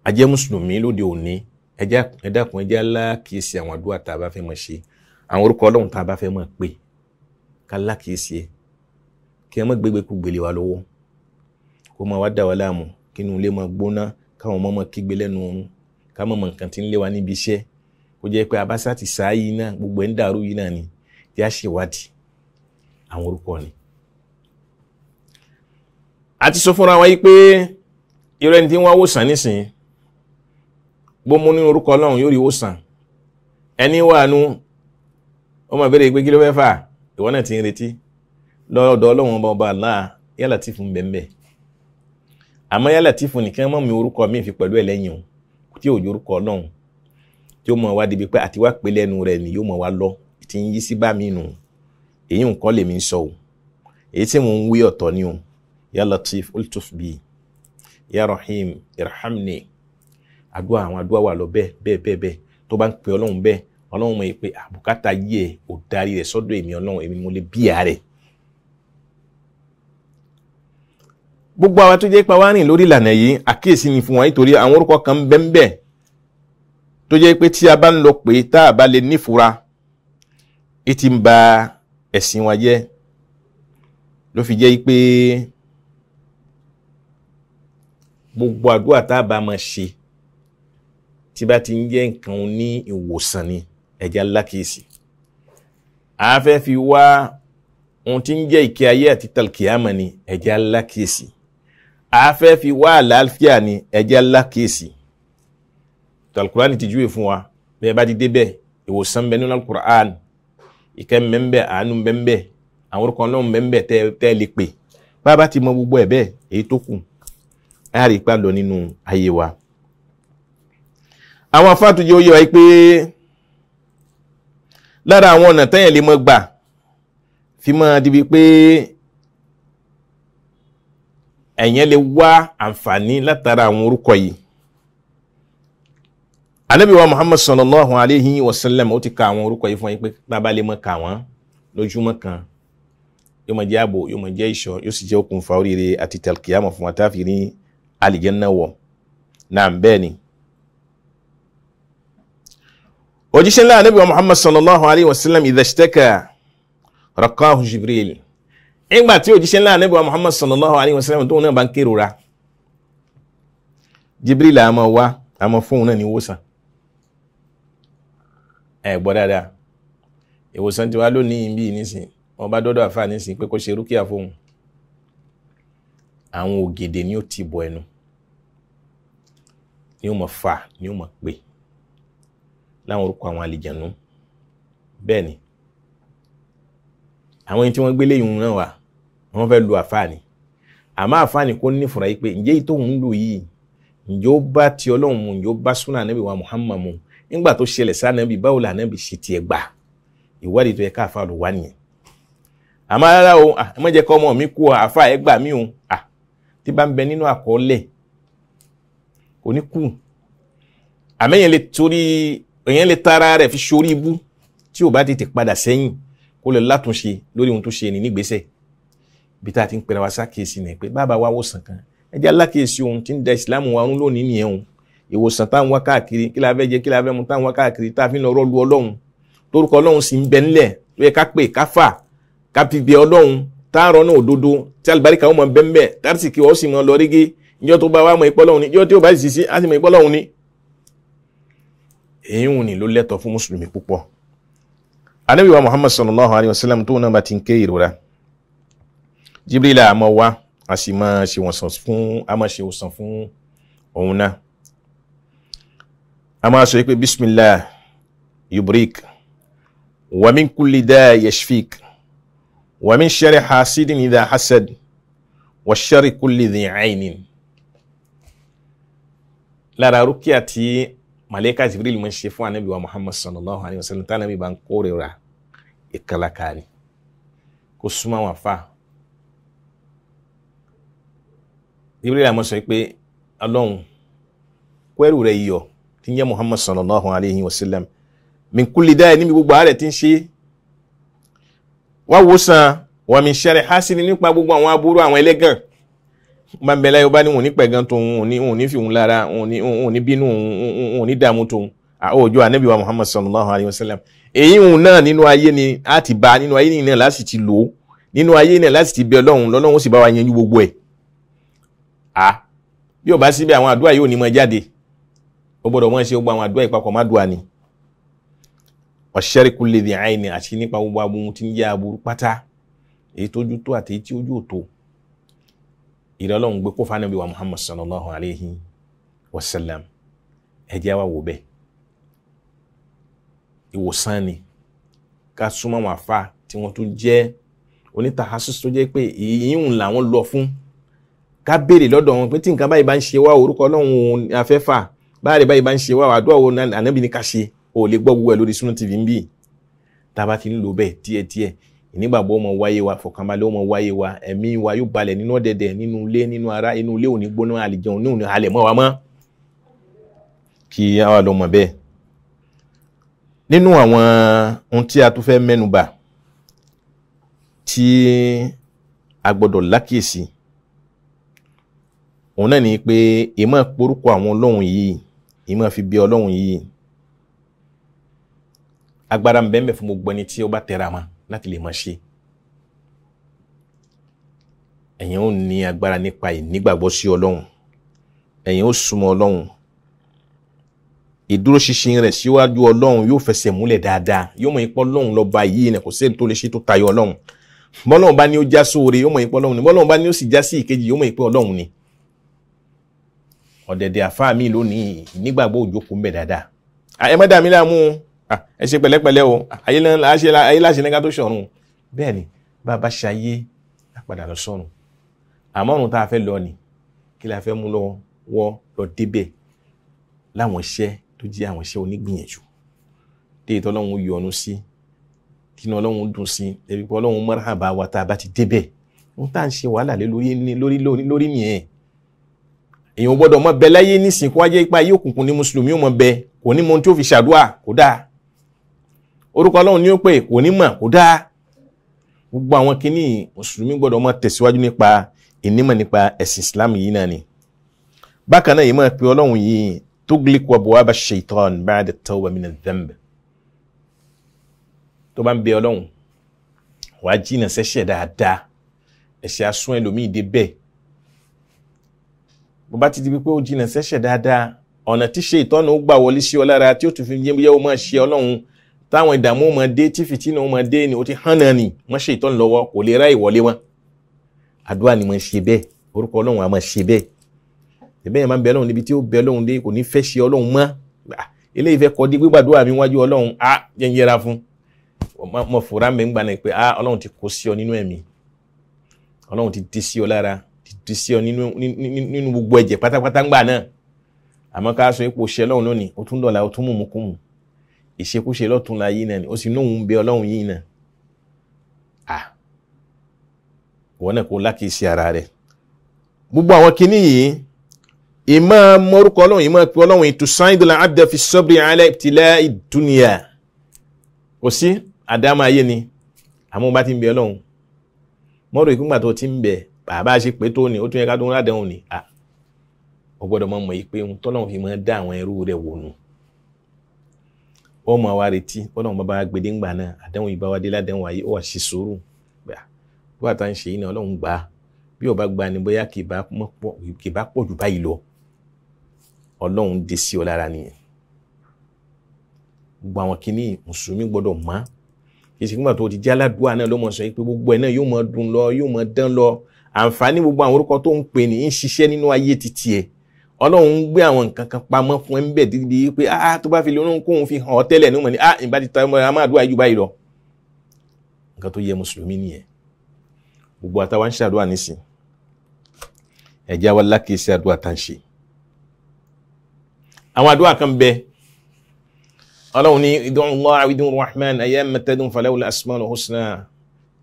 a jẹ́ mùsùlùmí lóde òní, ẹ dákun, ẹ jẹ́ alákìísí àwọn àdúrà tá a bá fẹ́ máa ṣe, àwọn orúkọ Ọlọ́run tá a bá fẹ́ máa pè, ká lákìísí ẹ, kí ẹ má gbégbé kú gbélé wa lọ́wọ́, kó máa wá dà wá láàmú, kí inú ilé máa gbóná, káwọn ọmọ máa kígbe lẹ́nu ọ̀run, ká má mọ nǹkan tí ń lé wa níbi iṣẹ́, kó jẹ́ pé abáṣá ti sáà yìí náà gbogbo ẹ̀ ń dàrú yìí náà ni. Tí a ṣèwádìí àwọn orúkọ ni. A ti sọ fúnra wa yìí pé irú ẹni tí wọ́n wòsàn nísìnyí, bó mú nínú orúkọ Ọlọ́run yóò rí wòsàn. Ẹni wà nú ó máa béèrè pé kí ló fẹ́ fà, ìwọ náà ti ń retí lọ́dọ̀ Ọlọ́run ọba ọba Allah, Ya Latifu ń bẹ̀ ń bẹ̀. Àmọ́ Ya Latifu nìkan mọ̀ mi orúkọ mi fi pẹ̀lú ẹ̀ lẹ́yìn o, tí ò ju orúkọ Ọlọ́run tí ó mọ̀ wá débi pé àti wá pé lẹ́nu rẹ̀ ni yóò mọ̀ wá lọ tí ń yí sí bá mi nù. Èyí nǹkan lèmi ń sọ o, èyí tí mò ń wí ọ̀tọ̀ ni o. Ya Latif ultuf bi, Ya Rahim irhamni. Àdúrà, àwọn àdúrà wà lọ bẹ́ẹ̀ bẹ́ẹ̀ bẹ́ẹ̀ bẹ́ẹ̀. Tó bá ń pe Ọlọ́run bẹ́ẹ̀, Ọlọ́run mọ̀ pé àbùkátà yìí ẹ̀ ò darí rẹ̀ sọ́dọ̀ èmi Ọlọ́run, èmi mo lè bí ìyá rẹ̀. Gbogbo àwọn tó jẹ́ pé wá rìn lórí ìlànà yìí, àkíyèsí ni fún wa, nítorí àwọn orúkọ kan bẹ́ẹ̀ tó jẹ́ pé tí a bá ń lọ pé tá a bá lè nífura, ìtì ń ba ẹ̀sìn wa jẹ́. Ló fi jẹ́ pé gbogbo àdúrà tá a bá máa ṣe tí bá ti ń jẹ́ nǹkan ní ìwòsàn ni, ẹ̀jẹ̀ alákìísí. A fẹ́ fi wá ohun tí ń jẹ́ ìkẹ́ ayé àti talkiyama ni, ẹ̀jẹ̀ alákìísí. A fẹ́ fi wá àlàáfíà ni, ẹ̀jẹ̀ alákìísí. Alukur'an ti júwe fún wa, bẹ́ẹ̀ bá ti débẹ̀, ìwòsàn bẹ nínú alukur'an, ìkẹ́ ń bẹ, àánú ń bẹ, àwọn orúkọ náà ń bẹ tẹ́ lè pè. Bá a bá ti mọ gbogbo ẹ̀ bẹ́ẹ̀, èyí tó kù á rí ipá lọ nínú ayé wa. Àwọn afáàtúnjẹ ó yé wa pé lára àwọn ọ̀nà tẹ́yìn lè mọ́ gbà fi mọ́ dibi pé ẹ̀yẹn lè wá àǹfààní látara àwọn orúkọ yìí. Ànábì wa Muhammad sallallahu alayhi wa sallam ó ti ka àwọn orúkọ yìí fún yín pé tá a bá lè mọ́ kà wọ́n lójúmọ́ kan, yóò máa jẹ́ ààbò, yóò máa jẹ́ ìṣọ́, yóò sì jẹ́ okùnfà oríire àti tàlkìyàmọ̀ fún wa tá a fi rí àlìjánnà wọ̀. Náà bẹ́ẹ̀ ni. Òjíṣẹ́ ńlá Ànábì wa Muhammad sallallahu alayhi wa sallam idha ishtaka raqahu Jibril. Nígbà tí òjíṣẹ́ ńlá Ànábì wa Muhammad sallallahu alayhi wa sallam tóun náà bá ń kérora, Jibril àmọ́ wá àmọ́ fóun náà ní ìwòsàn. Ẹ gbọ́ dáadáa, ìwòsàn ti wá lónìí bí nísìn, wọn bá dọ́dọ̀ àfa nísìn pé kó ṣe rúkìá fóun, àwọn ògèdè ni ó ti bọ̀ ẹnu, ni ó mọ̀ fà, ni ó mọ̀ pè láwọn orúkọ àwọn àlìjànú. Bẹ́ẹ̀ ni àwọn ẹni tí wọ́n gbélé ìhun náà wà, wọ́n fẹ́ lu àfáà ni. Àmọ́ àfáà ni kò ní fura yìí pé ǹjẹ́ èyí tóun ń lò yìí, ǹjẹ́ ó bá ti Ọlọ́run mu, ǹjẹ́ ó bá súnà Ànábì wa Muhammad mu? Nígbà tó ṣẹlẹ̀ sí Ànábì, báwo la Ànábì ṣe tiẹ̀ gbà? Ìwádìí tó yẹ ká àfáà lò wá nìyẹn. Àmọ́ rárá o, ẹ má jẹ́ kọ́ ọmọ mi kú o, àfáà ẹ gbà mí o. Tí bá ń bẹ nínú àkọọ́lẹ̀ kò ní kú. Àmọ́ èèyàn lè torí, èèyàn lè tara rẹ̀ fi ṣorí ibú tí ò bá tètè padà sẹ́yìn kó lè látúnṣe lórí ohun tó ṣe ní nígbésẹ̀. Bí tá a ti ń pera wa sákèésí ni pé bàbá wa wòsàn kan, ẹ jẹ́ alákèésí ohun tí ń da ìsìlámù wa rún lónìí nìyẹn o. Ìwòsàn tá à ń wá káàkiri, kí la fẹ́ jẹ, kí la fẹ́ mu, tá à ń wá káàkiri, tá a fi ń lọ rọ́ọ̀lù Ọlọ́run, torúkọ Ọlọ́run sì ń bẹ ńlẹ̀ tó yẹ ká pè, ká fà, ká fi bẹ Ọlọ́run, tá a rọ́nà òdodo, tí àlùbáríkà ó mọ bẹ́ńbẹ́, tá a sì kí wọ́n sì mọ lọ rígí. Ìjọ tó bá wá mọ ìpọ́ Ọlọ́run ni, ìjọ tí ó bá sì sí, á sì mọ ìpọ́ Ọlọ́run ni. Èyí ń ní ló lẹ́tọ̀ fún mùsùlùmí púpọ̀. Ànábì wa Muhammad sallallahu alayhi wa sallam tó náà bá ti ń ké ìrora, Jibril àmọ́ wá, a sì máa ṣe wòsàn fún, a máa ṣe wòsàn fún òun náà. A máa sọ pé bismillah yubrik wa min kulli da yashfik wa min sharri hasidin idha hasad wa sharri kulli dhi aynin. Lára rúkìá tí Màláíkà Jibril máa ń ṣe fún Ànábì wa Muhammad sallallahu alayhi wa sallam tí Ànábì bá ń kórìíra ìkàlàkà ni kó súnmọ́ àwọn àfa. Jibril àmọ́ sọ pé Ọlọ́run kó ẹrù rẹ̀ yọ tí ń jẹ́ Muhammad sallallahu alayhi wa sallam min kulli dáa, níbi gbogbo àárẹ̀ tí ń ṣe wá wòsàn, wa min sharri hasidin, nípa gbogbo àwọn aburú àwọn ẹlẹ́gàn. Bá ń bẹ láyé, ó bá ní òun ní pẹ̀gàn tóun, òun ní fi òun lára, òun ní bínú, òun ní dààmú tóun. Òòjọ́ Ànábì wa Muhammad sallallahu alayhi wa sallam, èyí òun náà nínú ayé ni a ti bá, nínú ayé náà láti ti lò ó, nínú ayé náà láti ti bẹ Ọlọ́run, lọ́lọ́run ó sì bá wa yanjú gbogbo ẹ̀. Bí ó bá síbẹ̀ àwọn àdúrà yóò ní mọ jáde, ó gbọ́dọ̀ mọ́ ṣe gbogbo àwọn àdúrà ìpapọ̀ má dùà ni. Wa sharri kulli dhi ayni, àti nípa gbogbo aburú tí ń jẹ́ aburú pátá, èyí tójú tó àti èyí tí ojú ò tó, ìrẹ́ Ọlọ́run gbé kó f'Ànábì wa Muhammad sallallahu alayhi wa sallam. Ẹ jẹ́ wá wò bẹ́ẹ̀. Ìwòsàn ni ká súnmọ́ àwọn àfa tí wọ́n tún jẹ́ onítàhásùs tó jẹ́ pé ìyíhùn làwọn lọ fún, ká béèrè lọ́dọ̀ wọn pé tí nǹkan báyìí bá ń ṣe wá, orúkọ Ọlọ́run afẹ́fà báyìí báyìí bá ń ṣe wá, àdúrà wo Ànábì ní ká ṣe. O lè gbọ́ gbogbo ẹ̀ lórí Sunna TV ń bì. Tá a bá ti ń lò bẹ́ẹ̀ díẹ̀díẹ̀, ìnígbàgbọ́ ọmọ wáyé wa, fọkànbalẹ̀ ọmọ wáyé wa, ẹ̀mí wa yóò balẹ̀ nínú ọ̀dẹ̀dẹ̀, nínú ilé, nínú ara, inú ilé ò ní gbóná, àlìjẹun ní òní halẹ̀ mọ́ wa mọ́. Kí àwa lọ mọ̀ bẹ́ẹ̀. Nínú àwọn ohun tí a tún fẹ́ mẹ́nubà tí a gbọ́dọ̀ lákìyèsí, òun náà ni pé ìmọ̀ porúkọ àwọn ọlọ́run yìí, ìmọ̀ fi bí ọlọ́run yìí, agbára ń bẹ ńbẹ̀ fún gbogbo ẹni tí ó bá tẹra mọ́ láti lè máa ṣe. Ẹ̀yin ó ní agbára nípa ìnígbàgbọ́ sí ọlọ́run, ẹ̀yin ó súnmọ́ ọlọ́run, ìdúróṣinṣin rẹ̀ síwájú ọlọ́run yóò fẹsẹ̀ múlẹ̀ dáadáa, yóò mọ̀ ipò ọlọ́run lọ́ba yìí ní kò sí èyí tó lè ṣe tó tayọ ọlọ́run. Bọ́lọ́run bá ní ó já sóore yóò mọ̀ ipò ọlọ́run ni, bọ́lọ́run bá ní ó sì já sí ìkejì yóò mọ̀ ipò ọlọ́run ni. Ọ̀dẹ̀dẹ̀ àfáà mi lónìí ìnígbàgbọ́ òjòkó ń bẹ dáadáa. Ẹ má dà mí láàmú o, ẹ ṣe pẹ̀lẹ́pẹ̀lẹ́ o, ayé láṣẹ ní ká tó ṣọ̀run. Bẹ́ẹ̀ ni, bá a bá ṣe ayé á padà lọ sọ́run. Àmọ́ ọ̀run tá a fẹ́ lọ ni kí la fẹ́ mú lọ́wọ́ lọ débẹ̀ láwọn iṣẹ́ tó jẹ́ àwọn iṣẹ́ onígbìyànjú, dé ìtọ́ Ọlọ́run yọ́nú sí, tínú Ọlọ́run dùn sí, ẹbí pé Ọlọ́run marhaba wa tá a bá ti débẹ̀. Ohun tá à ń ṣe wàhálà lé lórí nìyẹn. Èèyàn gbọ́dọ̀ mọ bẹ láyé nísìnyí kó wá jẹ́ ipa ayé òkùnkùn ní mùsùlùmí ó mọ bẹ, kò ní mọ ohun tí ó fi ṣàdúà, kò dáa. Orúkọ Ọlọ́run ni ó pè, kò ní mọ̀, kò dáa. Gbogbo àwọn kìíní mùsùlùmí gbọ́dọ̀ mọ tẹ̀síwájú nípa ìnímọ̀ nípa ẹ̀sìn Islam yìí náà ni. Bákan náà yìí máa pe Ọlọ́run yìí tugliqu abwaba shaitan ba'da tawba min adh-dhanb. Tó bá ń bẹ Ọlọ́run, wàá jìnnà sẹ́ṣẹ̀ dáadáa. Ẹ̀ṣẹ̀ asún ẹlòmíì dé bẹ́ẹ̀. Bó bá ti di pé ó jìnà sẹ́ṣẹ̀ dáadáa, ọ̀nà tí ṣe ìtọ́nà ó gbà wọlé sí ọ lára tí ó tún fi yẹ ó máa ṣe Ọlọ́run, táwọn ìdààmú ó máa dé, tí fìtínà ó máa dé ni ó ti hàn náà ni wọ́n ṣe ìtọ́nà lọ́wọ́, kò lè ráì wọlé wọn. Àdúrà ni mo ń ṣe bẹ́ẹ̀, orúkọ Ọlọ́run á máa ṣe bẹ́ẹ̀. Ìbẹ́ yẹn máa ń bẹ Ọlọ́run níbi tí ó bẹ Ọlọ́run dé, kò ní fẹ́ ṣe Ọlọ́run mọ́. Eléyìí fẹ́ kọ́ dé gbígbàdúrà mi wájú Ọlọ́run, á jẹ́ ń yẹra fún. Mo fura mi ń gbà náà pé á Ọlọ́run ti kó sí ọ nínú ẹ̀mí, Ọlọ́run ti dé sí ọ lára, ti dé sí ọ nínú gbogbo ẹ̀jẹ̀ pátápátá ńgbà náà. Àmọ́ ká sọ ipò ṣe Ọlọ́run lónìí, ó tún dọ̀la, ó tún mú kú mu. Ìṣekúṣe lọ́tún la yìí náà ni, ó sì ní òun bẹ Ọlọ́run yìí náà. À ìwọ náà kó lákìísí ara rẹ̀. Gbogbo àwọn kinní yìí, ìmọ̀ mọ́rúkọ Ọlọ́run, ìmọ̀ pé Ọlọ́run ìtúsáìdùlà abdá fi sabri ala ibtila'i dunya. Kò sí àdámọ́ ayé ni, àmọ́ bá ti ń bẹ Ọlọ́run. Mọ́rò ìkúngbà tó ti ń bẹ, bàbá ṣe pé tó ní, ó tún yẹ ká tó ń rádẹ̀hùn ni. À ó gbọ́dọ̀ mọ̀ mọ̀ yìí pé ohun tọ́lọ́run fi máa dá àwọn ẹrú rẹ̀ wò nù. Ó mọ̀ wá retí, Ọlọ́run bàbá gbèdé ńgbà náà, àdéhùn ìbá wa dé ládéhùn ayé, ó wà ṣe sùúrù. Bí wàá tá ń ṣe yìí náà, Ọlọ́run gbà á. Bí ó bá gbà ni bóyá kì bá pọ̀ jù báyìí lọ. Ọlọ́run dé sí ọ lára nìyẹn. Gbogbo àwọn kinní mùsùlùmí gbọ́dọ̀ mọ̀. Kì í ṣe nígbà tó ti jẹ́ aládùúgbò náà ló mọ̀ sọ pé gbogbo ẹ̀ náà yóò mọ̀ dùn lọ, yóò mọ̀ dán lọ. Àǹfààní gbogbo àwọn orúkọ tó ń pè ní ń ṣiṣẹ́ nínú ayé títí ẹ̀. Ọlọ́run ń gbé àwọn nǹkan kan pamọ́ fún ẹ ń bẹ̀ dídí pé ah tó bá fi lè orun kóun fi hàn ọ́ tẹ́lẹ̀ ní mọ̀ ní ah ìbá ti ta ọmọ ẹ máa dúà jù báyìí lọ. Nǹkan tó yẹ mùsùlùmí nìyẹn. Gbogbo àtàwa ń ṣàdúrà nísìn. Ẹ jẹ́ wa lákìísí àdúrà tá ń ṣe. Àwọn àdúrà kan bẹ. Ọlọ́run ní id'u Allah aw id'u Rahman ayyamma tad'u falahul asmaul husna.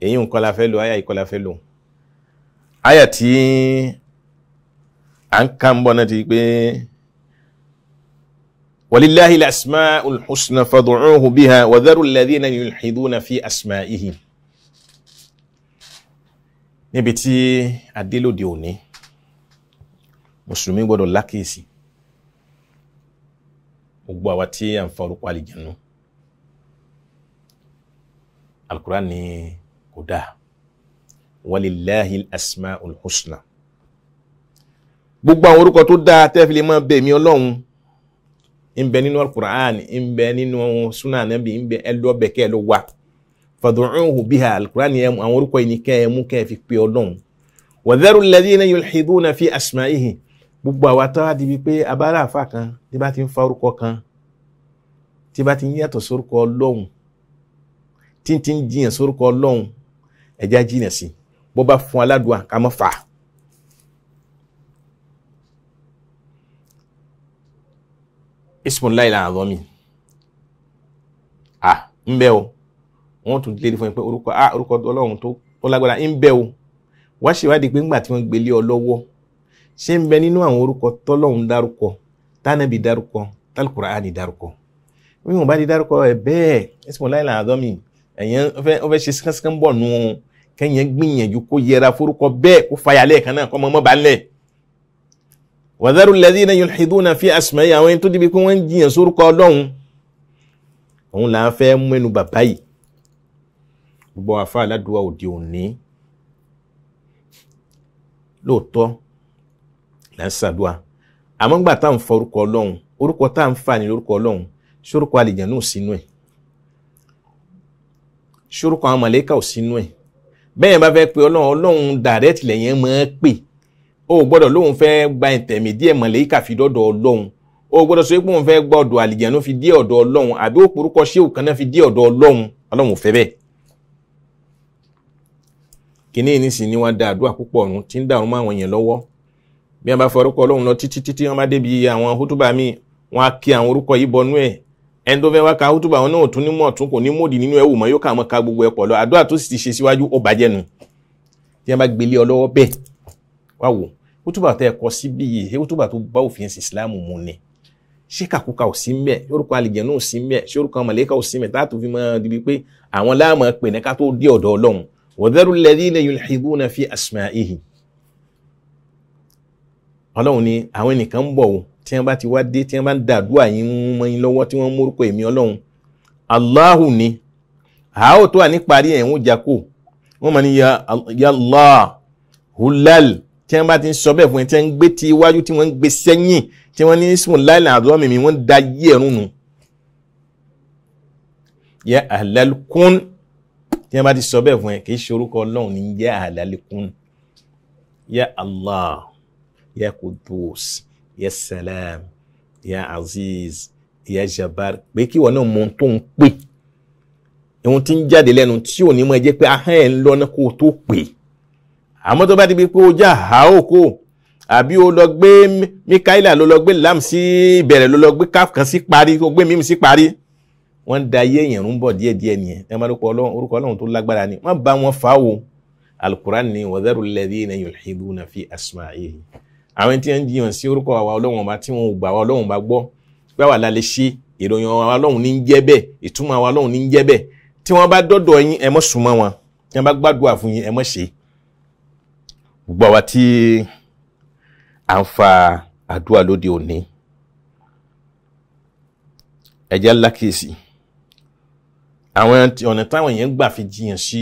Èyí nǹkan la fẹ́ lò, àyà ìkọ́ la fẹ́ lò. Àyà tí à ń kà ń bọ̀ náà ti pé walillahil asmaul husna fad'uhu biha wa dharu alladhina yulhiduna fi asma'ihi. Níbi tí adélòdì òní, mùsùlùmí gbọ́dọ̀ lákìísí. Gbogbo àwa tí à ń fa orúkọ àlìjẹ̀nu, Al-Qur'an ní kò dáa. Walillahil asmaul husna. Gbogbo àwọn orúkọ tó dáa tẹ́ fi lè máa bẹ̀ mí Ọlọ́run ń bẹ nínú Al-Qur'an, ń bẹ nínú súnà Ànábì, ń bẹ ẹ lọ bẹ̀ kẹ́ ẹ lọ wá. Fad'uhu biha. Al-Qur'an ní àwọn orúkọ yìí ní kẹ́ ẹ mú kẹ́ ẹ fi pe Ọlọ́run. Wa dharu alladhina yulhiduna fi asma'ihi. Gbogbo àwa tó wá di wípé abára àfa kan tí bá ti ń fa orúkọ kan, tí bá ti ń yàtọ̀ sórúkọ Ọlọ́run, tí ti ń jiyàn sórúkọ Ọlọ́run, ẹja jìnà sí. Bó bá fún aládùá ká má fà á. Ismullahi al-azami. À ń bẹ o. Wọ́n tún lérí fún ẹ pé orúkọ orúkọ Ọlọ́run tó lágbára ń bẹ o. Wá ṣèwádìí pé ńgbà tí wọ́n gbélé ọ lọ́wọ́, ṣé ń bẹ nínú àwọn orúkọ tọ́lọ́run dárúkọ, tánàbí dárúkọ, tálùkùránì dárúkọ. Bí wọ́n bá di dárúkọ ẹ̀ bẹ́ẹ̀, Ismullahi al-azami, ẹ̀yẹn ó fẹ́ ṣe síkánṣíkán bọ̀ nù kẹ́yìn gbìyànjú kó yẹra forúkọ bẹ́ẹ̀ kó fàyà lẹ́ẹ̀kan náà kọ́ mọ́ bá lẹ̀. Wa dharu alladhina yulhiduna fi asma'ihi. Àwọn ẹni tó débi pé wọ́n ń jiyàn sórúkọ Ọlọ́run, òun là ń fẹ́ mú ẹnu bàbá yìí. Gbogbo àfa aládùúgbò òde òní lóòótọ́ là ń ṣàdúà, àmọ́ ńgbà tá à ń fa orúkọ Ọlọ́run, orúkọ tá à ń fà ní lórúkọ Ọlọ́run, ṣórúkọ àlìjànnú ò sínú ẹ̀, ṣórúkọ àwọn màlàíkà ò sínú ẹ̀. Bẹ́ẹ̀ bá fẹ́ pe Ọlọ́run, Ọlọ́run direct lẹ́yìn máa pè. O gbọ́dọ̀ lóun fẹ́ gba ìtẹ̀mí díẹ̀ màlàíkà fi dọ́dọ̀ Ọlọ́run. O gbọ́dọ̀ sọ pé òun fẹ́ gba ọ̀dọ̀ àlìjànnú fi dé ọ̀dọ̀ Ọlọ́run, àbí ó porúkọ ṣéwù kan náà fi dé ọ̀dọ̀ Ọlọ́run. Ọlọ́run ò fẹ́ bẹ́ẹ̀. Kìíní nísìnyí ni wọ́n da àdúrà púpọ̀ ọ̀run tí ń dàrú mọ́ àwọn èèyàn lọ́wọ́. Bí wọ́n bá fọ orúkọ Ọlọ́run lọ títí títí wọ́n bá débi àwọn hútùbà míì, wọ́n á kí àwọn orúkọ yìí bọnú ẹ̀. Ẹni tó fẹ́ wá ka hútùbà wọn náà tún ní mọ̀ tún kò ní mòdì nínú ẹ̀wù mọ́, yóò kà mọ́ ka gbogbo ẹ̀ pọ̀ lọ. Àdúrà tó sì ti ṣe síwájú ó bàjẹ́ nu. Tí wọ́n bá gbélé ọ lọ́wọ́ bẹ́ẹ̀, wá wò hútùbà tẹ́ ẹ kọ síbí yìí, hútùbà tó bá òfin ẹ̀sìn Ìsìlámù mu ni. Ṣé kàkúkà ò sí mbẹ̀? Orúkọ àlìjẹ̀nú ò sí mbẹ̀? Ṣé orúkọ màlàíkà ò sí mbẹ̀? Táàtù fi máa di pé àwọn láàmú pè ní ká tó dé ọ̀dọ̀ Ọlọ́run. Wa dharu alladhina yulhiduna fi asma'ihi. Ọlọ́run ni àwọn ẹnìkan ń bọ̀ o, tí wọ́n bá ti wá dé, tí wọ́n bá ń dàdúrà yín mọ́ yín lọ́wọ́, tí wọ́n mórúkọ èmi Ọlọ́run. Allahu ni. Àá ò tó wà ní parí ẹ̀ ń jà kó. Wọ́n máa ní ya Allah. Hulal tí wọ́n bá ti ń sọ bẹ́ẹ̀ fún ẹ, tí wọ́n ń gbé ti iwájú, tí wọ́n ń gbé sẹ́yìn, tí wọ́n ní ismullahi al-azam mi, wọ́n da yí ẹ̀rún nu. Ya ahlal kun, tí wọ́n bá ti sọ bẹ́ẹ̀ fún ẹ, kì í ṣe orúkọ Ọlọ́run ní ya ahlal kun. Ya Allah, ya Qudus, ya Salam, ya Aziz, ya Jabbar, pé kí ìwọ náà mọ ohun tó ń pè, ohun tí ń jáde lẹ́nu tí ò ní mọ jẹ́ pé ahọ́n ẹ̀ ń lọ náà kó o tó pè. Àmọ́ tó bá ti bí pé o já àókò àbí o lọ gbé Mikaela, ló lọ gbé lam sí ìbẹ̀rẹ̀, ló lọ gbé káf kan sí parí, o gbé mímu sí parí, wọ́n ń da ayé èèyàn ń bọ̀ díẹ̀díẹ̀ nìyẹn. Ẹ máa lóko Ọlọ́run, orúkọ Ọlọ́run tó lágbára ni wọ́n bá wọn fà á o. Al-Qur'an ni wadharu alladhina yulhiduna fi asma'ihi, àwọn tí wọ́n ń jiyàn sí orúkọ àwa Ọlọ́run ọba tí wọn ò gbà àwa Ọlọ́run ọba gbọ́ pé àwa la lè ṣe, ìròyìn àwa Ọlọ́run ní ń jẹ́ bẹ́ẹ̀, ìtumọ̀ àwa Ọlọ́run ní ń jẹ́ bẹ́ẹ̀. Tí wọ́n bá dọ́dọ̀ yín, ẹ má súnmọ́ wọn. Tí wọ́n bá gbàdúrà fún yín, ẹ má ṣe. Gbogbo àwa tí à ń fa àdúrà lóde òní, ẹ jẹ́ lákìsí àwọn ọ̀nà táwọn èèyàn gbà fi jiyàn sí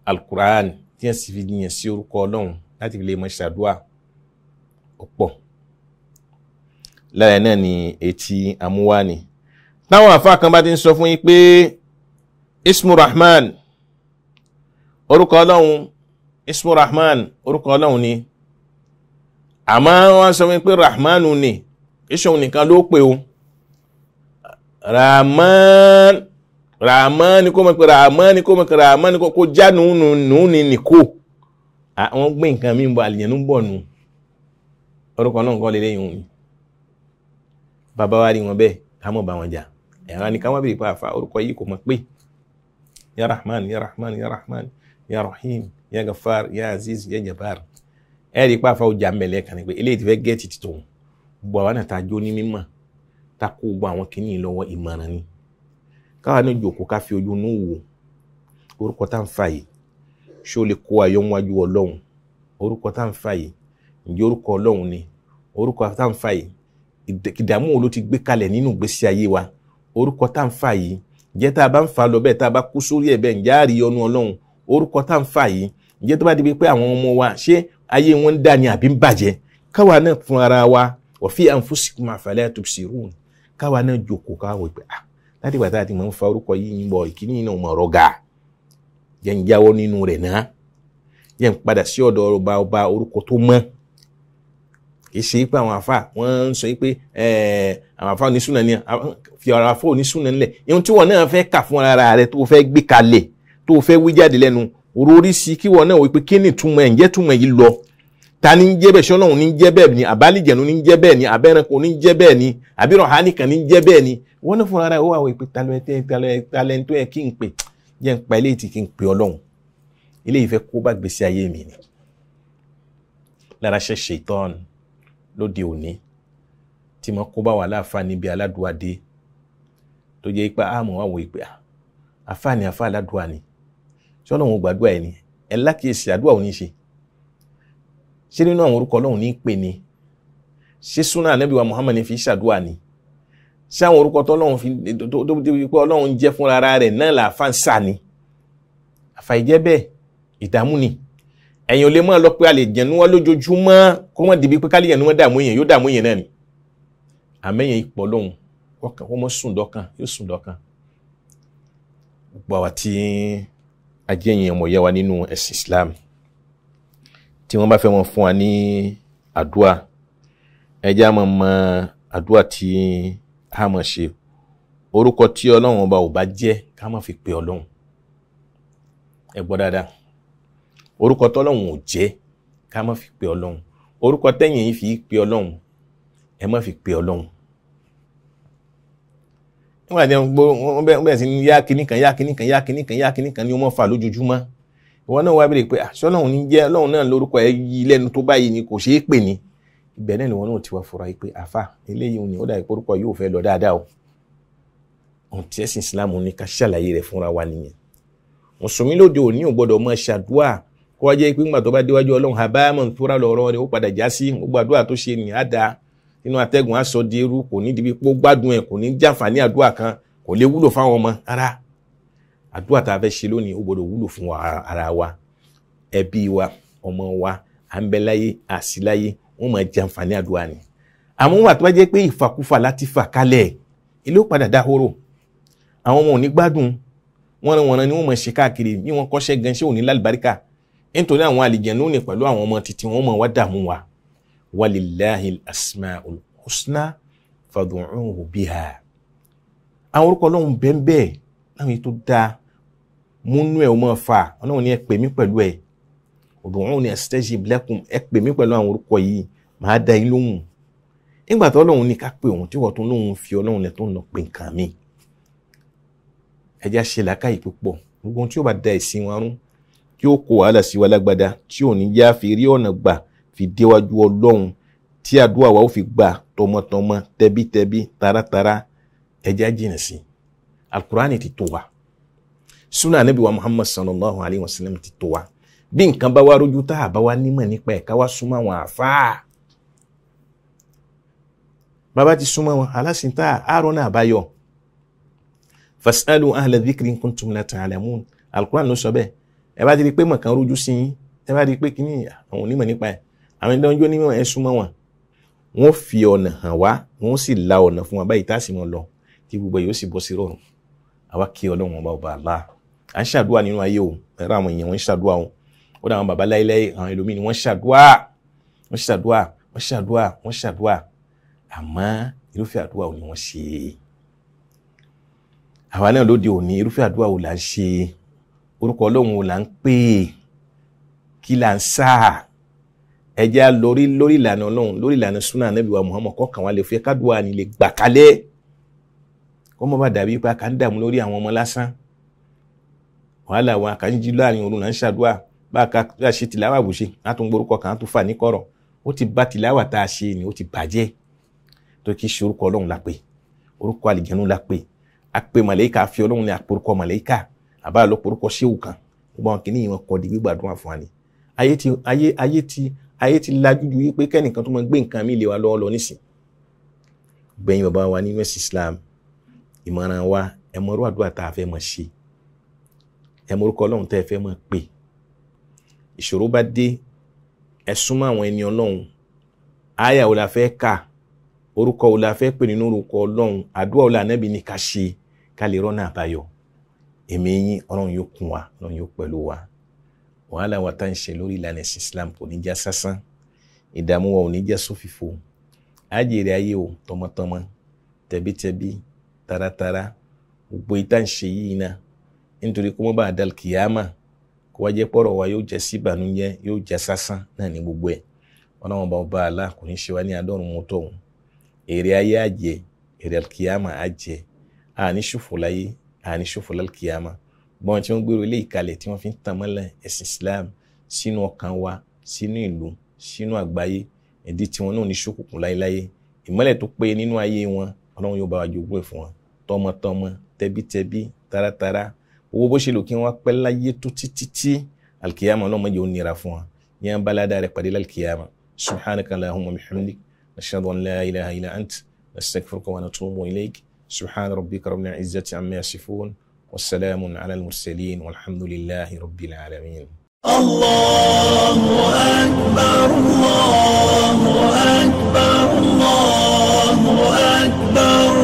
Al-Qur'an, tí wọ́n sì fi jiyàn sí orúkọ Ọlọ́run láti fi lè mọ ṣàdúrà ọ̀pọ̀. Lára náà ni etí amúwá ni táwọn àfáà kan bá ti ń sọ fún yín pé Ismu Rahman, orúkọ Ọlọ́run, Ismu Rahman orúkọ Ọlọ́run ni, àmọ́ wọ́n sọ fún yín pé Rahmanu ni, ìṣòun nìkan ló pè o. Rahman, Rahman ni kó mọ̀ pé Rahman ni kó mọ̀ pé Rahman ni kó já nùnú ní nìkó. Àwọn gbé nǹkan mi ń bọ̀, àlìyànú ń bọ̀ nù. Orúkọ Ọlọ́run kọ́ lélẹ́yìn òun ni. Bàbá wa rí wọn bẹ́ẹ̀, ká mọ̀ bá wọn jà. Ẹ̀rọ ni ká wọ́n bèèrè pé àfa orúkọ yìí kò mọ̀ pé Ya Rahman, Ya Rahman, Ya Rahman, Ya Rahim, Ya Gafar, Ya Aziz, Ya Jabbar. Ẹ rí i pé àfa ọjà mẹ́lẹ̀ kan ni pé eléyìí ti fẹ́ gẹ́ẹ̀tì ti tòun. Gbogbo àwa náà ta jó ní mímọ̀, ta kó gbogbo àwọn kìíní lọ́wọ́ ìmọ̀ràn ni. Káwa ní jòkó ká fi ojú inú wò orúkọ tá ń fa yìí, ṣé o lè kó ayọ̀ níwájú Ọlọ́run? Orúkọ tá ń fa yìí, ǹjẹ́ orúkọ Ọlọ́run ni? Orúkọ tá ń fa yìí, ìdààmú wo ló ti gbé kalẹ̀ nínú ìgbésí ayé wa? Orúkọ tá ń fa yìí, ǹjẹ́ tá a bá ń fa lọ bẹ́ẹ̀, tá a bá kú sórí ẹ̀ bẹ́ẹ̀, ǹjẹ́ á rí ọnu Ọlọ́run? Orúkọ tá ń fa yìí, ǹjẹ́ tó bá di pé àwọn ọmọ wa ṣé ayé wọn ń dà ní àbí ń bàjẹ́? Káwa náà fún ara wa, wa fi anfusikum afala tubsirun, káwa náà jókòó káwa wò pé ah, láti ìgbà tá a ti máa ń fa orúkọ yìí ń bọ̀, ìkíní náà mọ̀ ọ̀rọ̀ ga, jẹ́ ń jáwọ́ nínú rẹ̀ náà, jẹ́ ń padà sí ọ̀dọ̀ ọba ọba orúkọ tó mọ́. Kì í ṣe pé àwọn àfa wọ́n ń sọ pé àwọn àfa onísùnà ni, fi ọ̀rọ̀ àfa onísùnà ńlẹ̀. Ihun tí wọ́n náà fẹ́ kà fún ara rẹ̀ tó fẹ́ gbé kalẹ̀, tó fẹ́ wí jáde lẹ́nu, orí sí kí wọ́n náà wí pé kí ni ìtumọ̀ ẹ̀, ǹjẹ́ túmọ̀ yìí lọ? Ta ni ń jẹ́ bẹ́ẹ̀? Ṣọ́lọ́run ní ń jẹ́ bẹ́ẹ̀ ni? Àbálìjẹ̀nu ní ń jẹ́ bẹ́ẹ̀ ni? Abẹ́ranko ní ń jẹ́ bẹ́ẹ̀ ni? Àbí rọ̀hánì kan ní ń jẹ́ bẹ́ẹ̀ ni? Wọ́n náà fúnra rẹ̀ ó wà wí pé talẹ́ntó ẹ̀ kí n pè, jẹ́ n pa eléyìí tí kí n pè Ọlọ́run. Eléyìí fẹ́ kó bá gbèsè ayé mi ni. Lára ṣe ṣètọ́n lóde òní tí mo kó bá wà láàfáà níbi aládùúadé tó jẹ́ pé àmọ́ wà wò pé àfáà ni àfáà aládùúà ni, ṣọ́lọ́run ò gbàdúrà ẹ̀ ni? Ẹ lákìyèsí àdúrà ò ní ṣe. Ṣé nínú àwọn orúkọ Ọlọ́run ní pè ní? Ṣé súnà Ànábì wa Muhammad ní fi ṣàdúrà ni? Ṣé àwọn orúkọ tọ́lọ́run fi tó pé Ọlọ́run ń jẹ́ fúnra ara rẹ̀ náà làáfà ń sà ni? Àfàìjẹ́ bẹ́ẹ̀ ìdààmú ni. Ẹ̀yin ò lè máa lọ pé a lè jẹ̀nu wọn lójoojúmọ́ kó wọ́n dìbí pé ká lè jẹ̀nu wọn dààmú èèyàn, yóò dààmú èèyàn náà ni. Àmẹ́yìn ipò Ọlọ́run kó mọ́ sùn dọ́kàn, yóò sùn dọ́kàn. Gbogbo àwa tí a jẹ́ èèyàn ọmọ ìyá wa nínú ẹ̀sìn Islam, tí wọ́n bá fẹ́ wọn fún wa ní àdúà, ẹ jẹ́ á máa mọ àdúà tí a máa ṣe. Orúkọ tí Ọlọ́run ọba ò bá jẹ́ ká má fi pe Ọlọ́run. Ẹ gbọ́ dáadáa. Orúkọ tọ́lọ́run ò jẹ́ ká má fi pe Ọlọ́run. Orúkọ tẹ́yìn yìí fi pe Ọlọ́run, ẹ má fi pe Ọlọ́run. Nígbà tí wọ́n bẹ̀rẹ̀ sí ní yá kíní kan, yá kíní kan, yá kíní kan, yá kíní kan ni wọ́n máa fà lójoojúmọ́. Ìwọ náà wá béèrè pé ṣọ́lọ́run ní jẹ́ Ọlọ́run náà lórúkọ ẹ yí lẹ́nu tó báyìí ni kò ṣeé pè ní. Ibẹ̀ náà ni wọn náà ti wá fura yìí pé àfà eléyìí ni ó dàbí orúkọ yóò fẹ́ lọ dáadáa o. Ohun tí ẹ̀sìn Islam ní ká ṣàlàyé rẹ̀ fúnra wa nìyẹn. Mùsùlùmí lóde òní ò gbọ́dọ̀ máa ṣàdúà kó wá jẹ́ pé ńgbà tó bá déwájú Ọlọ́run àbámọ̀ tóra lọ́rọ̀ rẹ̀ ó padà já sí gbogbo àdúrà tó ṣe ní àdá nínú atẹ́gùn aṣọ di irú, kò ní dibi pó gbádùn ẹ̀, kò ní jàǹfààní àdúrà kan, kò lè wúlò fáwọn ọmọ rárá. Àdúrà tá a fẹ́ ṣe lónìí ó gbọ́dọ̀ wúlò fún ara wa, ẹbí wa, ọmọ wa à ń bẹ láyé àsí láyé wọ́n máa jẹ àǹfààní àdúrà ni. Àmọ́ wà tó bá jẹ́ pé ìfàkúfà láti fà kalẹ̀ ilé ó padà dáhóró, àwọn ọmọ ò ní gbádùn, wọ́n ni wọ́n máa ṣe káàkiri bí wọ́n kọ́ṣẹ́ gan ṣé ò ní lálùbáríkà, nítorí àwọn àlìjẹ̀nú ní pẹ̀lú àwọn ọmọ títí wọ́n máa wá dààmú wa. Walillahil asmaul husna fad'uhu biha. Àwọn orúkọ Ọlọ́run bẹ́ẹ̀ láwọn èyí tó dáa múnú ẹ̀ ó máa fà, Ọlọ́run ní ẹ pè mí pẹ̀lú ẹ̀, ud'uni astajib lakum, ẹ pè mí pẹ̀lú àwọn orúkọ yìí màá dá yín lóhùn. Nígbà tó Ọlọ́run ní ká pè òun tí wọ́n tún lóhùn fi Ọlọ́run lẹ̀ tó ń lọ pè nǹkan mi. Ẹ jẹ́ á ṣe làákàyè púpọ̀, gbogbo ohun tí ó bá da ìsìn wa rún, tí ó kó wàhálà sí wa lágbádá, tí ò ní já fi rí ọ̀nà gbà fi déwájú Ọlọ́run, tí àdúrà wa ó fi gbà tọmọtọmọ tẹbítẹbí taratara, ẹ jẹ́ á jìnà sí. Alukurani ti tó wa, sunna anabi wa Muhammad sallallahu alayhi wa sallam ti tó wa. Bí nǹkan bá wá rójú tá a bá wá nímọ̀ nípa ẹ̀, ká wá súnmọ́ àwọn àfáà. Bàbá ti súnmọ́ wọn aláṣintá àárọ̀ náà bá yọ. Fasalu ahla dhikri in kuntum la ta'lamun. Alukurani ló sọ bẹ́ẹ̀. Ẹ bá ti rí pé mọ̀kan rójú sí yín, ẹ bá rí pé kíní àwọn onímọ̀ nípa ẹ̀, àwọn ìdánwò onímọ̀ ẹ súnmọ́ wọn, wọ́n fi ọ̀nà hàn wá, wọ́n sì la ọ̀nà fún wa báyìí tá a sì mọ̀ lọ, tí gbogbo yóò sì bọ́ sí rọrùn. Àwa kí Ọlọ́run ọba ọba Allah. À ń ṣàdúrà nínú ayé o, ẹ̀rọ àwọn èèyàn wọ́n ń ṣàdúrà o, ó dà àwọn bàbá láéláé, àwọn ẹlòmíì ni wọ́n ṣàdúrà, wọ́n ṣàdúrà, wọ́n ṣàdúrà, wọ́n ṣàdúrà. Àmọ́ irúfẹ́ àdúrà wo ni wọ́n ṣe? Àwa náà lóde òní, irúfẹ́ àdúrà wo là ń ṣe? Orúkọ Ọlọ́run wo là ń pè? Kí là ń sá? Ẹ jẹ́ á lórí lórí ìlànà Ọlọ́run, lórí ìlànà súnà Ànábì wa Muhammad, kọ́kàn wa lè fi kádùá ni lè gbà kalẹ̀. Kọ́ mọ́ bá dàbí pé a kà ń dààmú lórí àwọn ọmọ lásán. Wàhálà wa kà ń jí láàrin òru là ń ṣàdúrà, bá a ṣe tìláwà bù ṣe, á tún gborúkọ kan á tún fà ní kọ̀rọ̀. Ó ti bá tìláwà tá a ṣe ni ó ti bàjẹ́. Tó kì í ṣe orúkọ Ọlọ́run la pè, orúkọ àlìjẹ̀nú la pè, a pè màlẹ́kà, fi Ọlọ́run ní àporúkọ màlẹ́kà, àbá lọ porúkọ ṣéwù kan. Gbogbo àwọn kìnìún wọn kọ di gbígbàdúrà fún wa ni. Ayé ti lajú ju wípé kẹ́nìkan tó máa gbé nǹkan mi lé wa lọ́wọ́ lọ nísìn. Gbẹ̀yìn bàbá wa nínú ẹ̀sìn Islam, ìmọ̀ràn wa, ẹ mọ irú àdúrà tá a fẹ́ máa ṣe, ẹ mọ orúkọ Ọlọ́run tẹ́ ẹ fẹ́ máa pè. Ìṣòro bá dé, ẹ súnmọ́ àwọn ẹni Ọlọ́run. Àyà wo la fẹ́ kà, orúkọ wo la fẹ́ pè nínú orúkọ Ọlọ́run, àdúrà wo la Ànábì ní ká ṣe ká lè rọ́nà àbáyọ. Èmi yín, Ọlọ́run yóò kún wa, Ọlọ́run yóò pẹ̀lú wa. Wàhálà wa tá ń ṣe lórí ìlànà ẹ̀sìn Islam kò ní já sásán, ìdààmú wa ò ní já sófìfo. Á jèrè ayé o tọmọtọmọ, tẹbítẹbí, taratara, gbogbo ìta ń ṣe yìí náà, nítorí kó mọ́ bá a dal kìyàmà, kó wá jẹ́ pọ̀rọ̀ wa yóò jẹ́ sí ìbànújẹ́, yóò jẹ́ sásán náà ní gbogbo ẹ̀. Ọlọ́run ọba ọba Allah kò ní ṣe wá ní adọ́run mọ́tò òun. Èrè ayé á jẹ, èrè alkìyàmà á jẹ, àní ṣòfò láyé, àní ṣòfò lálkìyàmà. Gbọ́n tí wọ́n gbèrò ilé ìkalẹ̀ tí wọ́n fi ń tan mọ́lẹ̀ ẹ̀sìn Islam sínú ọkàn wa, sínú ìlú, sínú àgbáyé, ìdí tí wọn náà ní ṣókùnkùn láéláé. Ìmọ́lẹ̀ tó péye nínú ayé wọn, Ọlọ́run yóò bá wa jogún ẹ̀ fún wọn tọmọtọmọ, tẹbítẹbí, taratara. Owó bó ṣe lò kí wọ́n pẹ́ láyé tó títí tí alkiyama, Ọlọ́run má jẹ́ ó nira fún wọn. Yẹn bá ládàá rẹ̀ pàdé lálkiyama. Subhanaka allahumma bihamdik, nashhadu an la ilaha illa ant, nastaghfiruka wa natubu ilayk. Subhana rabbika rabbil izzati amma yasifun, wassalamun ala al-mursalin, walhamdulillahi rabbil alamin. Allahu akbar, Allahu akbar, Allahu akbar.